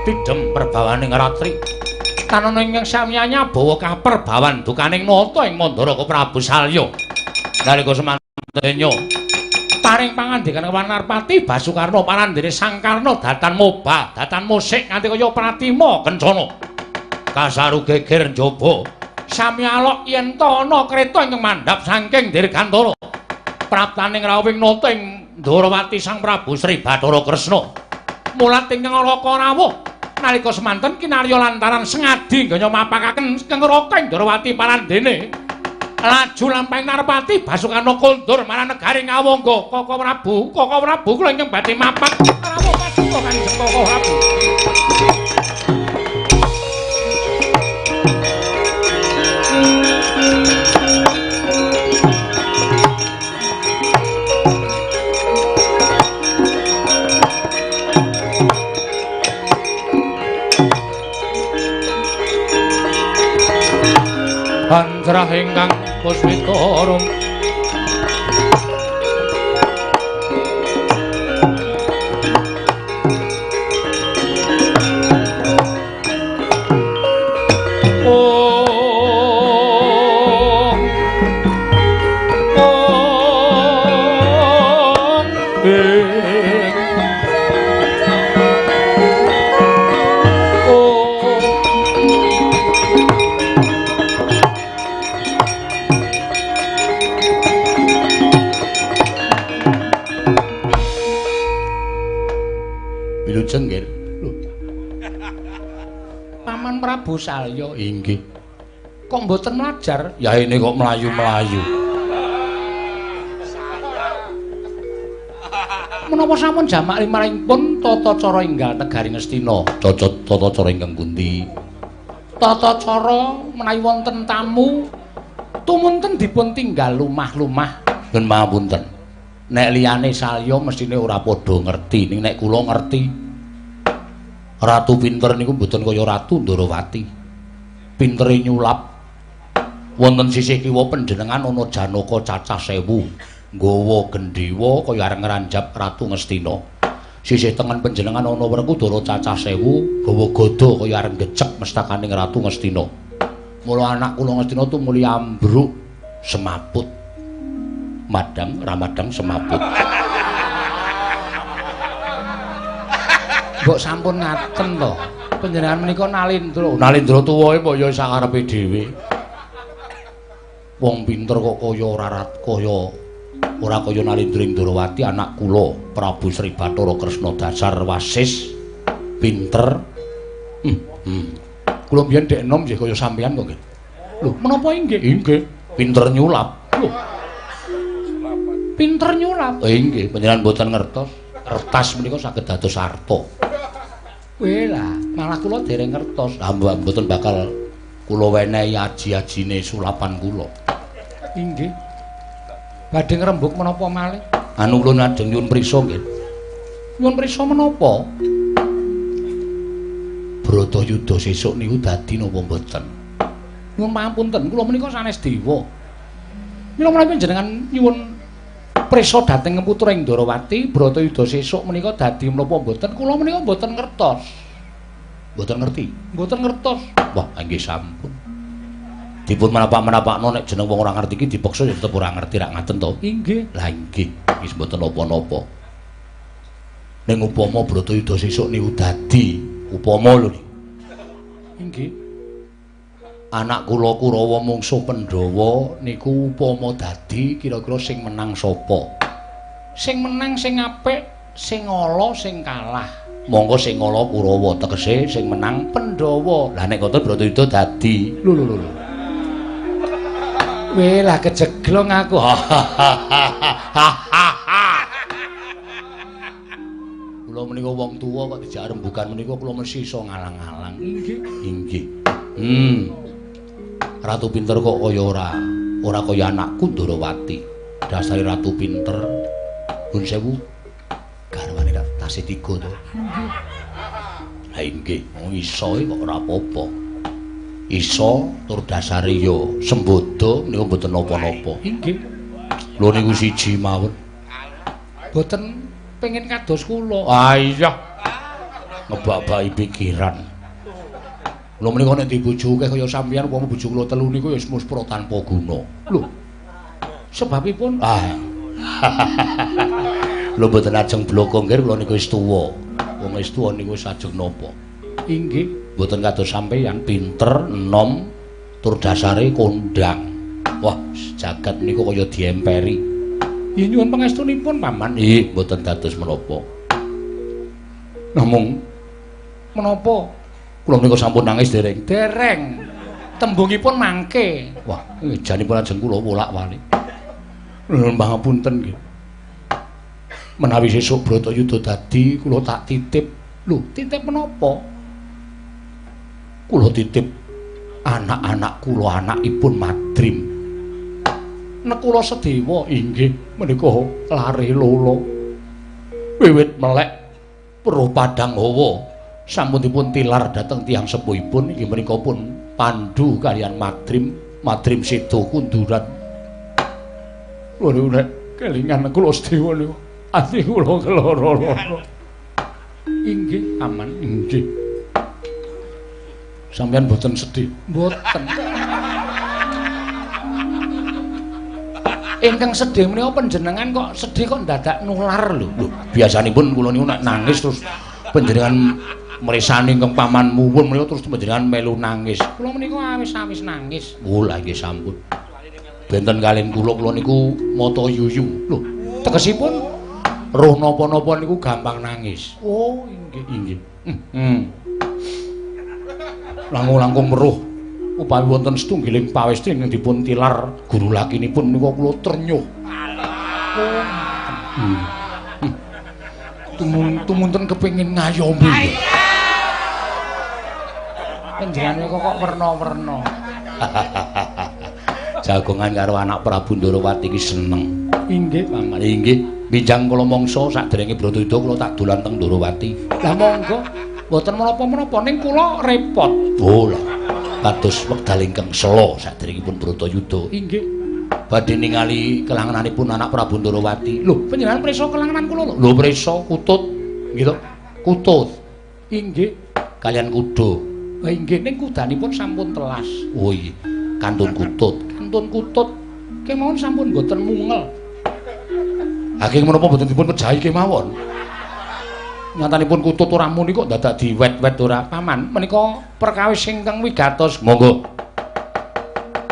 Dedep perbawaning ratri. Tanana ingkang samyanya bawa kaper bawan dukaning nata ing Mandaraka Prabu Salya. Nalika semantenya paring pangandikan kewan Narpati Basukarna parandene Sang Karna datan moba, datan musik nganti kaya pratima kencana. Kasaru geger njaba. Sami alok yen ta ana kreta ingkang mandhap saking Dirgantara. Praptaning rawuhing nata ing Ndorowati Sang Prabu Sri Bathara Kresna. Mulat ingkang Raka rawuh nalika semanten kinarya lantaran sengadi ngganya mapakaken Raka ing Ndorowati parandene. Laju lampahing Narpati Basukarna kondur marang negari Ngawangga. Kaka Prabu, Kaka Prabu kula ingkang badhe mapak rawuh paduka Kanjeng Kaka Prabu. Antrah ingkang puspita rum Wilujeng nggih. Lho. Paman Prabu Salya inggih. Kok mboten mlajar? Ya ini kok mlayu-mlayu. Menapa sampun jamak limrahipun tata cara enggal negari Ngastina? Tata cara ingkang pundi? Tata cara menawi wonten tamu tumunten dipun tinggal lumah-lumah. Nyuwun pangapunten. Nek liyane Salya mesthine ora padha ngerti, ning nek kula ngerti. Ratu pinter niku mboten kaya Ratu Ndorowati. Pintere nyulap. Wonten sisih kiwa panjenengan ana Janaka cacah 1000 nggawa gendhewa kaya arep ngranjap Ratu Ngastina. Sisih tengen panjenengan ana Werkudara cacah 1000 gawa gada kaya arep ngecek mestakaning Ratu Ngastina. Mula anak kula Ngastina tumuli ambruk semaput. Madang ramadang semaput. Mbok sampun ngaten to. Panjenengan menika Nalindra. Nalindra tuwae mbok ya sakarepe dhewe. Wong pinter kok kaya ora kaya ora kaya Nalindra ing Ndrawati anak kula Prabu Sri Bathara Kresna dasar wasis pinter. Kula mbiyen dek enom nggih kaya sampeyan kok nggih. Lho, menapa inggih? Inggih, pinter nyulap. Lho. Pinter nyulap. Inggih, panjenengan mboten ngertos. Kertas menika saged dados arta. Weh lah, malah kula dereng ngertos. Lah mboten bakal kula wenehi aji-ajine sulapan kula. Inggih. Badhe ngrembug menapa malih? Anu kula ajeng nyuwun prisa nggih. Nyuwun prisa menapa? Bratayuda sesuk niku dadi napa mboten? Nyuwun pangapunten, kula menika sanes dewa. Mila menawi panjenengan nyuwun prisa dhateng putra ing Ndrawati, Bratayuda sesuk menika dadi menapa mboten? Kula menika mboten ngertos. Mboten ngerti. Mboten ngertos. Wah, nggih sampun. Dipun menapak-menapakno nek jeneng wong ora ngerti iki dipeksa ya tetep ora ngerti rak ngaten to. Inggih. Lah inggih, wis mboten napa-napa. Ning upama Bratayuda sesuk niku dadi upama lho. Inggih. Anak kula Kurawa mungsuh Pandhawa niku upama dadi kira-kira sing menang sapa? Sing menang sing apik, sing ala sing kalah. Monggo sing ala Kurawa tegese sing menang Pandhawa. Lah nek ngoten Bratayuda dadi. Lho lho lho. Weh lah kejeglong aku. Kula menika wong tuwa kok dijak rembugan menika kula mesti iso ngalang-alang. Inggih. Inggih. Ratu pinter kok kaya ora kaya anakku Ndrawati. Dasare ratu pinter. Nuwun sewu. Garwane tasih tiga to. Inggih. Ha inggih, wong iso kok ora apa-apa. Iso tur dasare ya sembodo niku mboten napa-napa. Inggih. Lho niku siji mawon. Mboten pengen kados kula. Ah iya. Ngebak-baki pikiran. Lho menika nek dibojo akeh kaya sampeyan upama bojo kula telu niku ya wis muspra tanpa guna. Lho. Sebabipun ah. Lho mboten ajeng bloko nggih kula niku wis tuwa. Wong wis tuwa niku wis ajeng napa? Inggih. Mboten kados sampeyan pinter, enom, tur dasare kondang. Wah, jagat niku kaya diemperi. Ya nyuwun pangestunipun paman. Nggih, mboten dados menapa. Namung menapa? Kula menika sampun nangis dereng. Dereng. Tembungipun mangke. Wah, janipun ajeng kula wolak-walik. Nuwun pangapunten nggih. Menawi sesuk Bratayuda dadi kula tak titip. Lho, titip menapa? Kula titip anak-anak kula, anakipun Madrim. Nekula Sedewa inggih menika lare lolo. Wiwit melek weruh padang hawa sampun dipun tilar dhateng tiyang sepuhipun inggih menika pun Pandu kaliyan Madrim, Madrim seda kunduran. Lho nek kelingan kula Sedewa niku ati kula keloro-loro. Inggih, aman inggih. Sampeyan mboten sedih? Mboten. Ingkang sedih menika panjenengan kok sedih kok ndadak nular lho. Lho, biasanipun kula niku nek nangis terus panjenengan mresani ingkang paman muwun menika terus panjenengan melu nangis. Kula menika awis-awis nangis. Oh, lha nggih sampun. Benten kaliyan kula, kula niku mata yuyu. Lho, tegesipun roh napa-napa niku gampang nangis. Oh, inggih. Inggih. Langkung-langkung weruh upawi wonten setunggiling pawestri ingkang dipun tilar guru lakinipun menika kula trenyuh. Tumunten kepengin ngayomi. Panjenengan kok werna-werna. Jagongan karo anak Prabu Ndrawati iki seneng. Inggih, paman. Inggih. Binjang kula mangsa saderenge Bratayuda kula tak dolan teng Ndrawati. Lah monggo. Mboten menapa-menapa ning kula repot. Oh lah. Kados wekdal ingkang sela saderengipun Bratayuda. Inggih. Badhe ningali kelangenanipun anak Prabu Ndarawati. Lho, panjenengan prisa kelangenan kula lho? Lho, prisa kutut. Nggih to? Kutut. Inggih. Kalian kuda. Inggih, ning kudanipun sampun telas. Oh iya, kantun kutut. Kantun kutut kemawon sampun mboten mungel. Haking menapa mboten dipun pejahi kemawon? Nyatanipun kutut ora muni kok dadak diwet-wet ora. Paman, menika perkawis ingkang wigatos. Monggo.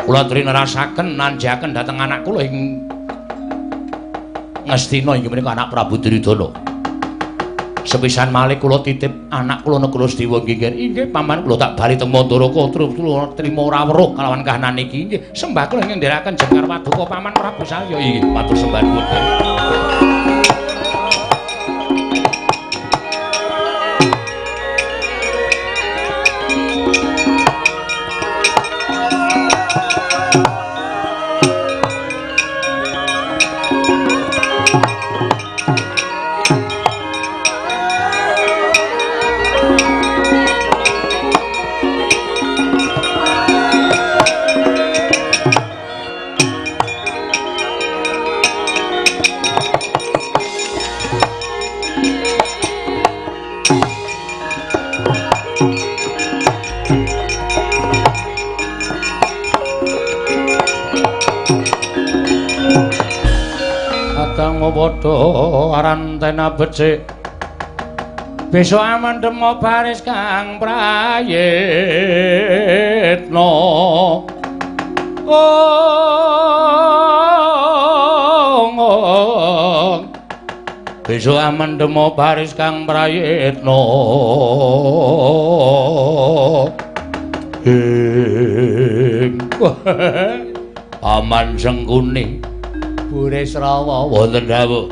Kula aturi nerasaken nanjaken dhateng anak kula ing Ngastina inggih menika anak Prabu Duryudana. Sepisan malih kula titip anak kula Nakula Sediwa nggih. Inggih paman kula tak bali teng Mandaraka terus kula trima ora weruh kalawan kahanan iki. Inggih sembah kula ngendherekaken jengkar paduka paman Prabu Salya. Inggih matur sembah nuwun. Padha arantena becik besok amendemo baris kang prayitna. Oh, besok amendemo baris kang prayitna. Paman Sengkuni Burisrawa wonten dawuh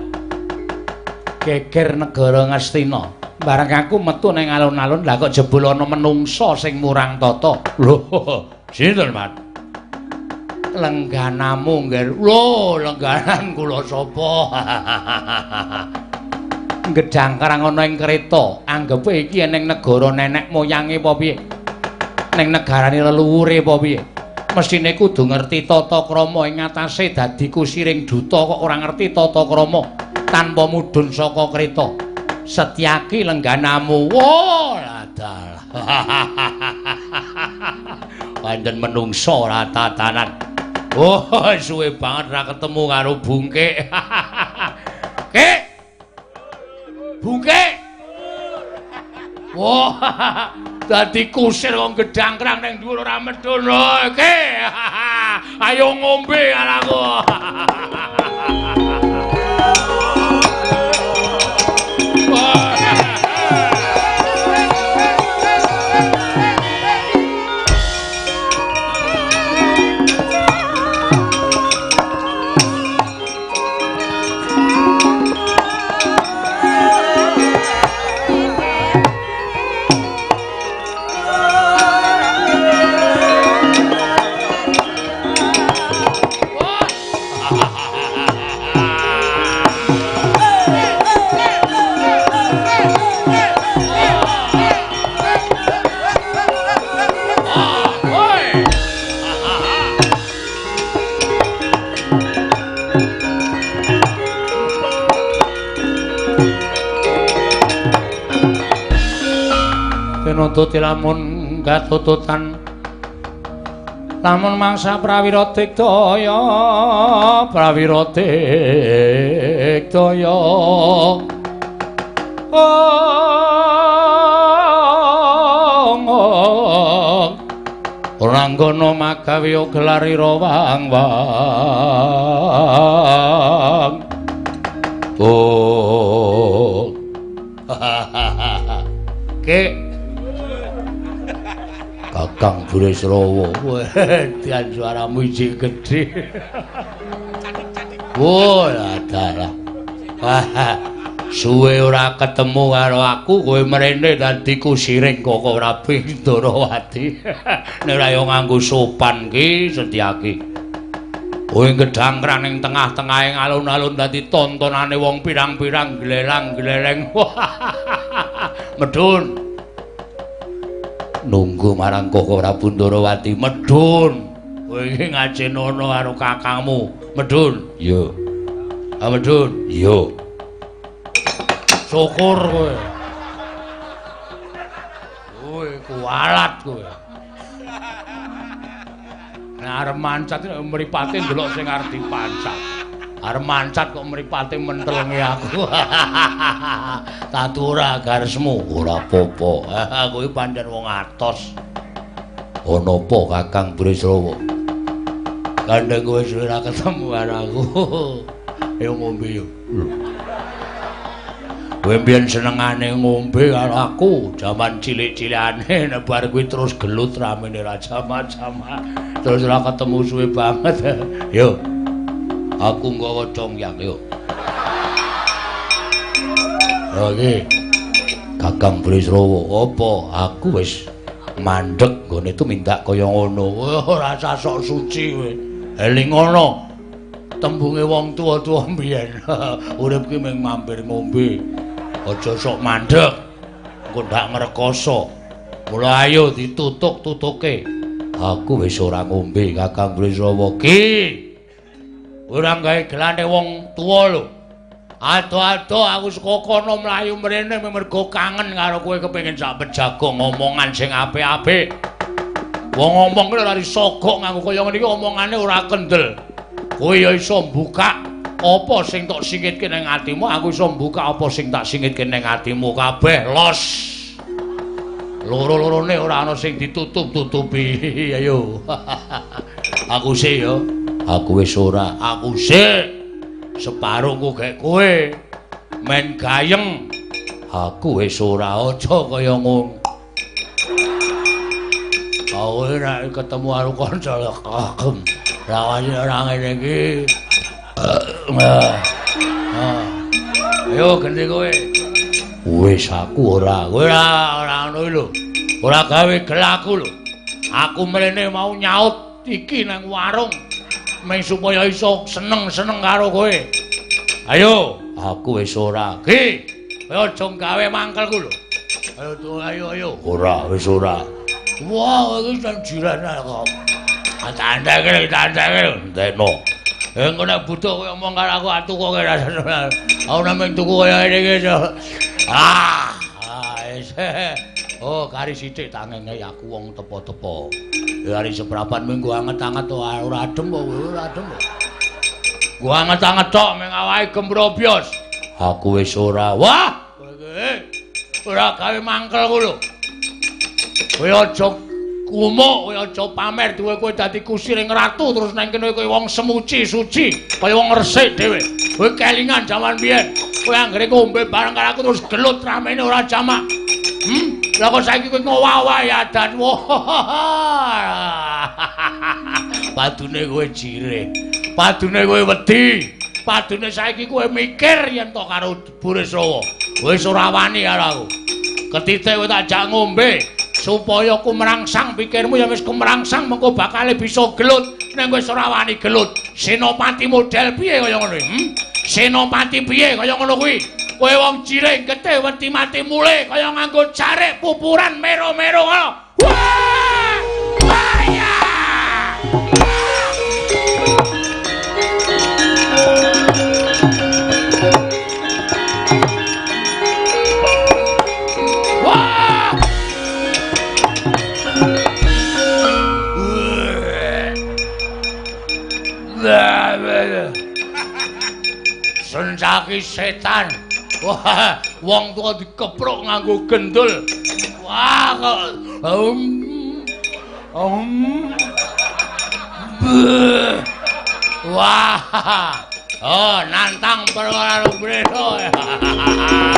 geger negara Ngastina. Bareng aku metu ning alun-alun lah kok jebul ana menungsa sing murang tata. Lho, sinten, Mas? Lengganamu, Ngger. Lho, lengganan kula sapa? Gedhang karang ana ing kereta, anggepe iki ning negara nenek moyange apa piye? Ning negarane leluhure apa piye? Mesthine kudu ngerti tata krama ing atase dadi kusiring duta kok ora ngerti tata krama tanpa mudhun saka kreta. Setyaki lengganamu. Wah, dalah. Pancen menungsa ora tatanan. Oh, suwe banget ra ketemu karo Bungkik. Kik. Bungkik. Wah, dadi kusir wong gedhangkrang ning dhuwur ora medhun lho iki. Ayo ngombe karo aku. Pinututi lamun katututan lamun mangsa prawira digdaya prawira digdaya. Ora nggono magawe gelar ira wang-wang. Oh. Ki Kakang Burisrawa, dian suaramu isih gedhe. Oh, dalah. Suwe ora ketemu karo aku, kowe mrene dadi kusiring kok ora Ndorowati. Nek ora yo nganggo sopan ki Setyaki. Kowe gedhangkrang ning tengah-tengahing alun-alun dadi tontonane wong pirang-pirang glelang-gleleng. Medhun. Nunggu marang Koko Prabu Ndarawati. Medhun. Kowe iki ngajenono karo kakangmu. Medhun. Iya. Ah medhun. Iya. Syukur kowe. Kowe kualat kowe. Nek arep mancat mripate ndelok sing arep dipancat. Arep mancat kok mripate mentelnge aku. Tatu ora garismu. Ora apa-apa. Kowe pancen wong atos. Ana apa Kakang Bresrawa? Kandheng kowe suwe ora ketemu karo aku. Ayo ngombe yo. Kowe mbiyen senengane ngombe karo aku jaman cilik-cilikane, nek bar kuwi terus gelut ramene ra jamak-jamak. Terus ora ketemu suwe banget. Yo. Aku nggawa congyang yo. Oke. Kakang Bresrawa, apa aku wis mandeg nggone tumindak kaya ngono. Ora usah sok suci kowe. Eling ngono. Tembunge wong tuwa-tuwa mbiyen. Urip ki mung mampir ngombe. Aja sok mandeg. Engko ndak ngrekoso. Mula ayo ditutuk-tutuke. Aku wis ora ngombe Kakang Bresrawa ki. Ora gawe gelane wong tuwa lho. Ado-ado aku saka kono mlayu mrene mergo kangen karo kowe, kepengin sak pejago ngomongan sing apik-apik. Wong ngomong kuwi ora disogok nganggo kaya ngene iki, omongane ora kendel. Kowe ya iso mbukak apa sing tok singitke ning atimu, aku iso mbukak apa sing tak singitke ning atimu kabeh los. Loro-lorone ora ana sing ditutup-tutupi. Ayo. Aku sih ya. Aku wis ora. Aku sih. Separuh ku gek kowe men gayeng. Aku wis ora, aja kaya ngono. Kowe nek ketemu karo kanca kagem. Rawani ora ngene iki. Ayo ganti kowe. Wis aku ora. Kowe ora ngono lho. Ora gawe gelaku lho. Aku mrene mau nyaut iki nang warung. Meng supaya iso seneng-seneng karo kowe. Ayo, aku wis ora. Ki, kowe aja gawe mangkelku lho. Ayo ayo ayo. Ora, wis ora. Wah, iki jan jiran kok. Tandake, tandake. Entekno. Engko nek butuh kowe omong karo aku, atuh kok ora. Aku namung tuku kaya ngene iki. Ah, wis. Oh, kari sithik tangenge aku wong tepo-tepo. Hari seprapan minggu anget-anget ora adem kok, ora adem kok. Gua anget-anget tok meng awake gembrobyos. Aku wis ora. Wah, kowe ora gawe mangkelku lho. Kowe aja kumuk, kowe aja pamer duwe kowe dadi kusiring ratu terus nang kene kowe wong semuci suci, kaya wong resik dhewe. Kowe kelingan jaman biyen. Kowe anggere ngombe bareng karo aku terus gelut ramene ora jamak. Lah kok saiki kowe ngowah-owah adat. Padune kowe jirih. Padune kowe wedi. Padune saiki kowe mikir yen to karo Burisrawa. Wis ora wani karo aku. Ketitik kowe tak jak ngombe supaya ku merangsang pikirmu, ya wis kumerangsang mengko bakale bisa gelut. Ning wis ora wani gelut. Senopati model piye kaya ngono kuwi? Senopati piye kaya ngono kuwi? Kowe wong jirih getih wedi mati mule kaya nganggo jarik pupuran mero-mero ngono. Wah! Wah ya! Wah! Senjaki setan. Wah, wong tuwa dikepruk nganggo gendul. Wah, kok Wah. Oh, nantang perkara Breno. Ah!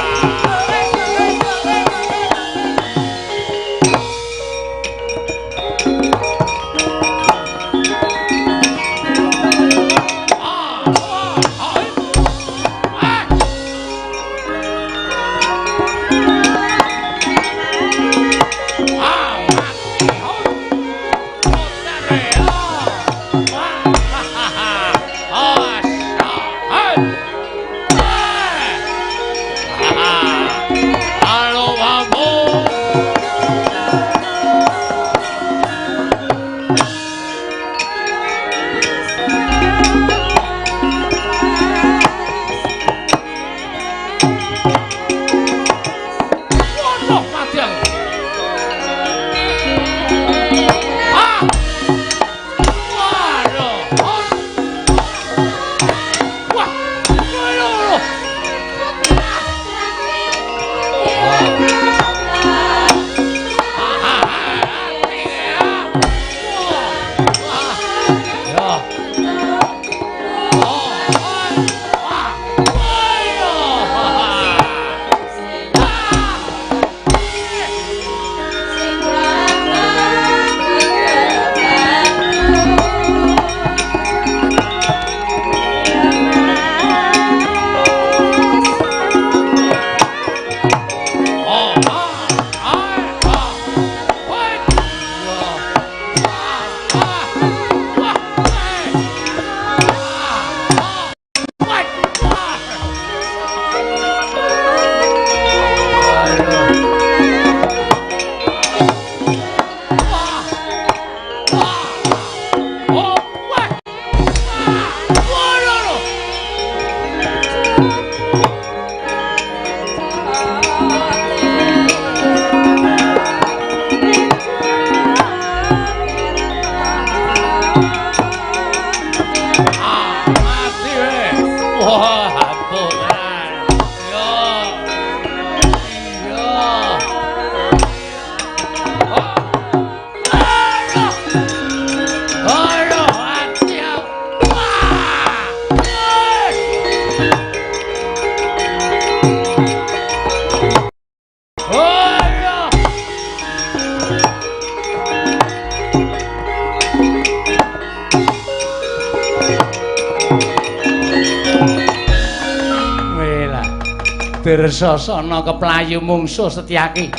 Dirsasana keplayu mungsuh Setyaki.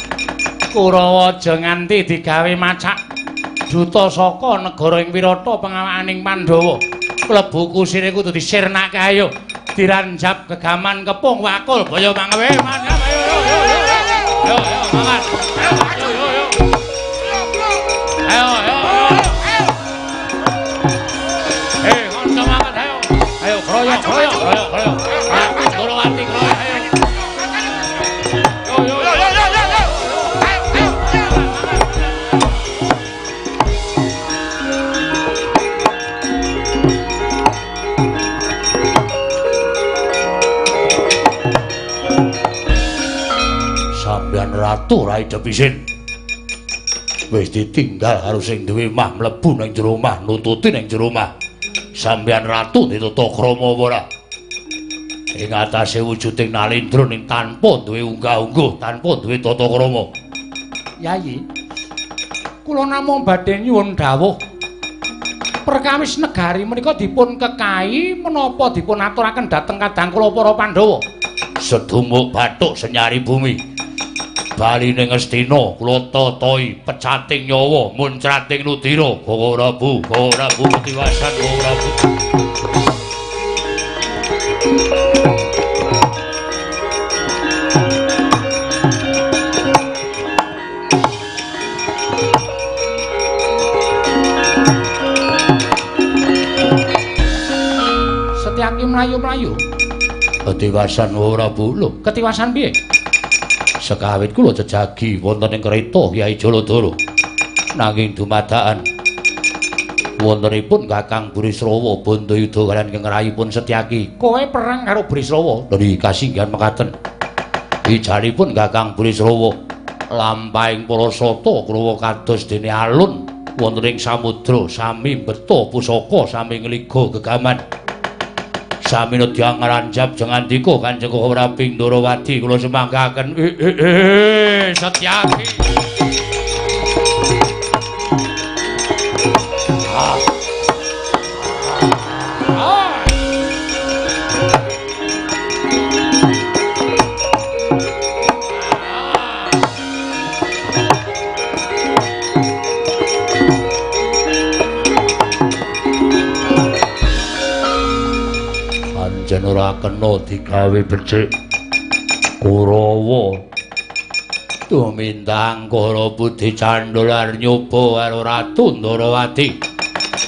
Kurawa aja nganti digawe macak. Duta saka negara ing Wirata pengawakaning Pandhawa. Klebu kusire kudu disirnake ayo. Diranjap gegaman kepung wakul baya mangawe mangap ayo yo yo yo. Yo yo mangat. Yo yo yo. Ayo ayo ayo. Kanca mangat ayo. Ayo kroyok kroyok kroyok kroyok. Ndorowati kroyok ayo. Yo yo yo yo yo yo. Ayo ayo. Sampeyan ratu rai depisin. Wis ditinggal karo sing duwe omah mlebu ning jero omah nututi ning jero omah. Sampeyan ratu ditata krama apa ora? Ing atase wujuding Nalindra ning tanpa duwe unggah-ungguh, tanpa duwe tata krama. Yayi, kula namung badhe nyuwun dawuh. Perkawis negari menika dipun kekahi menapa dipun aturaken dhateng kadang kula para Pandhawa? Sedumuk bathuk senyari bumi. Bali ning Ngastina kula tatahi pecating nyawa muncrating ludira. Prabu, Prabu tiwasan Prabu. Setyaki mlayu-mlayu. Ketiwasan Prabu. Lho, ketiwasan piye? Sekawit kula jejagi wonten ing kereta Kyai Jaladara. Nanging dumadakan wontenipun Kakang Burisrawa Bandayuda kaliyan ingkang rayipun Setyaki. Kowe perang karo Burisrawa? Lha kasinggihan mekaten. Ijanipun Kakang Burisrawa lampahing para sata Kurawa kados dene alun wonten ing samudra sami mbeta pusaka sami ngliga gegaman. Sami nedya ngranjab jengandika Kanjeng Prabu Ndorowati kula semanggaken. Setyaki. Yen ora kena digawe becik Kurawa tumindang Kara Budi Candul arep nyoba karo Ratu Ndorowati.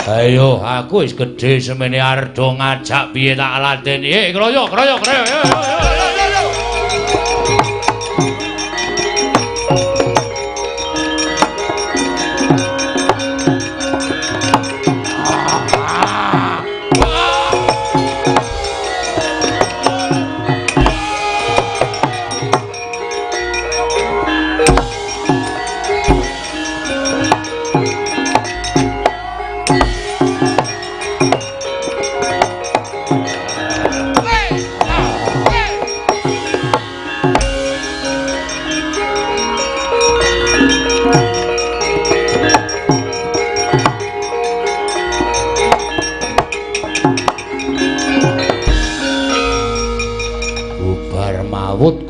Ayo aku wis gedhe semene ardo ngajak piye tak ladeni. Kroyo kroyo kroyo. Yo yo yo.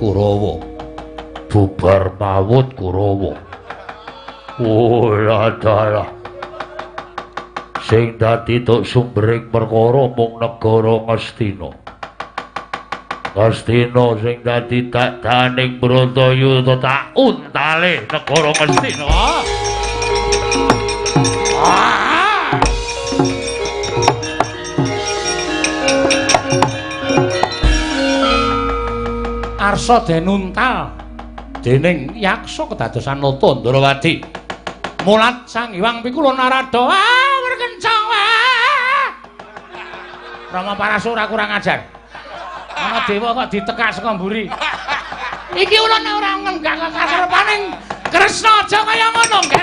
Kurawa bubar mawut Kurawa. Oh dalah sing dadi tok sumbering perkara mung negara Ngastina. Ngastina sing dadi dadaning Bratayuda tak untale negara Ngastina. Arsa denuntal dening yaksa kedadosan Nata Ndorowati. Mulat Sang Hyang Pikula Narada. Ah, werkencang wae. Rama Parasura kurang ajar. Ana dewa kok ditekak saka mburi. Iki ulun ora ngenggak kasarepaning Kresna aja kaya ngono, Ger.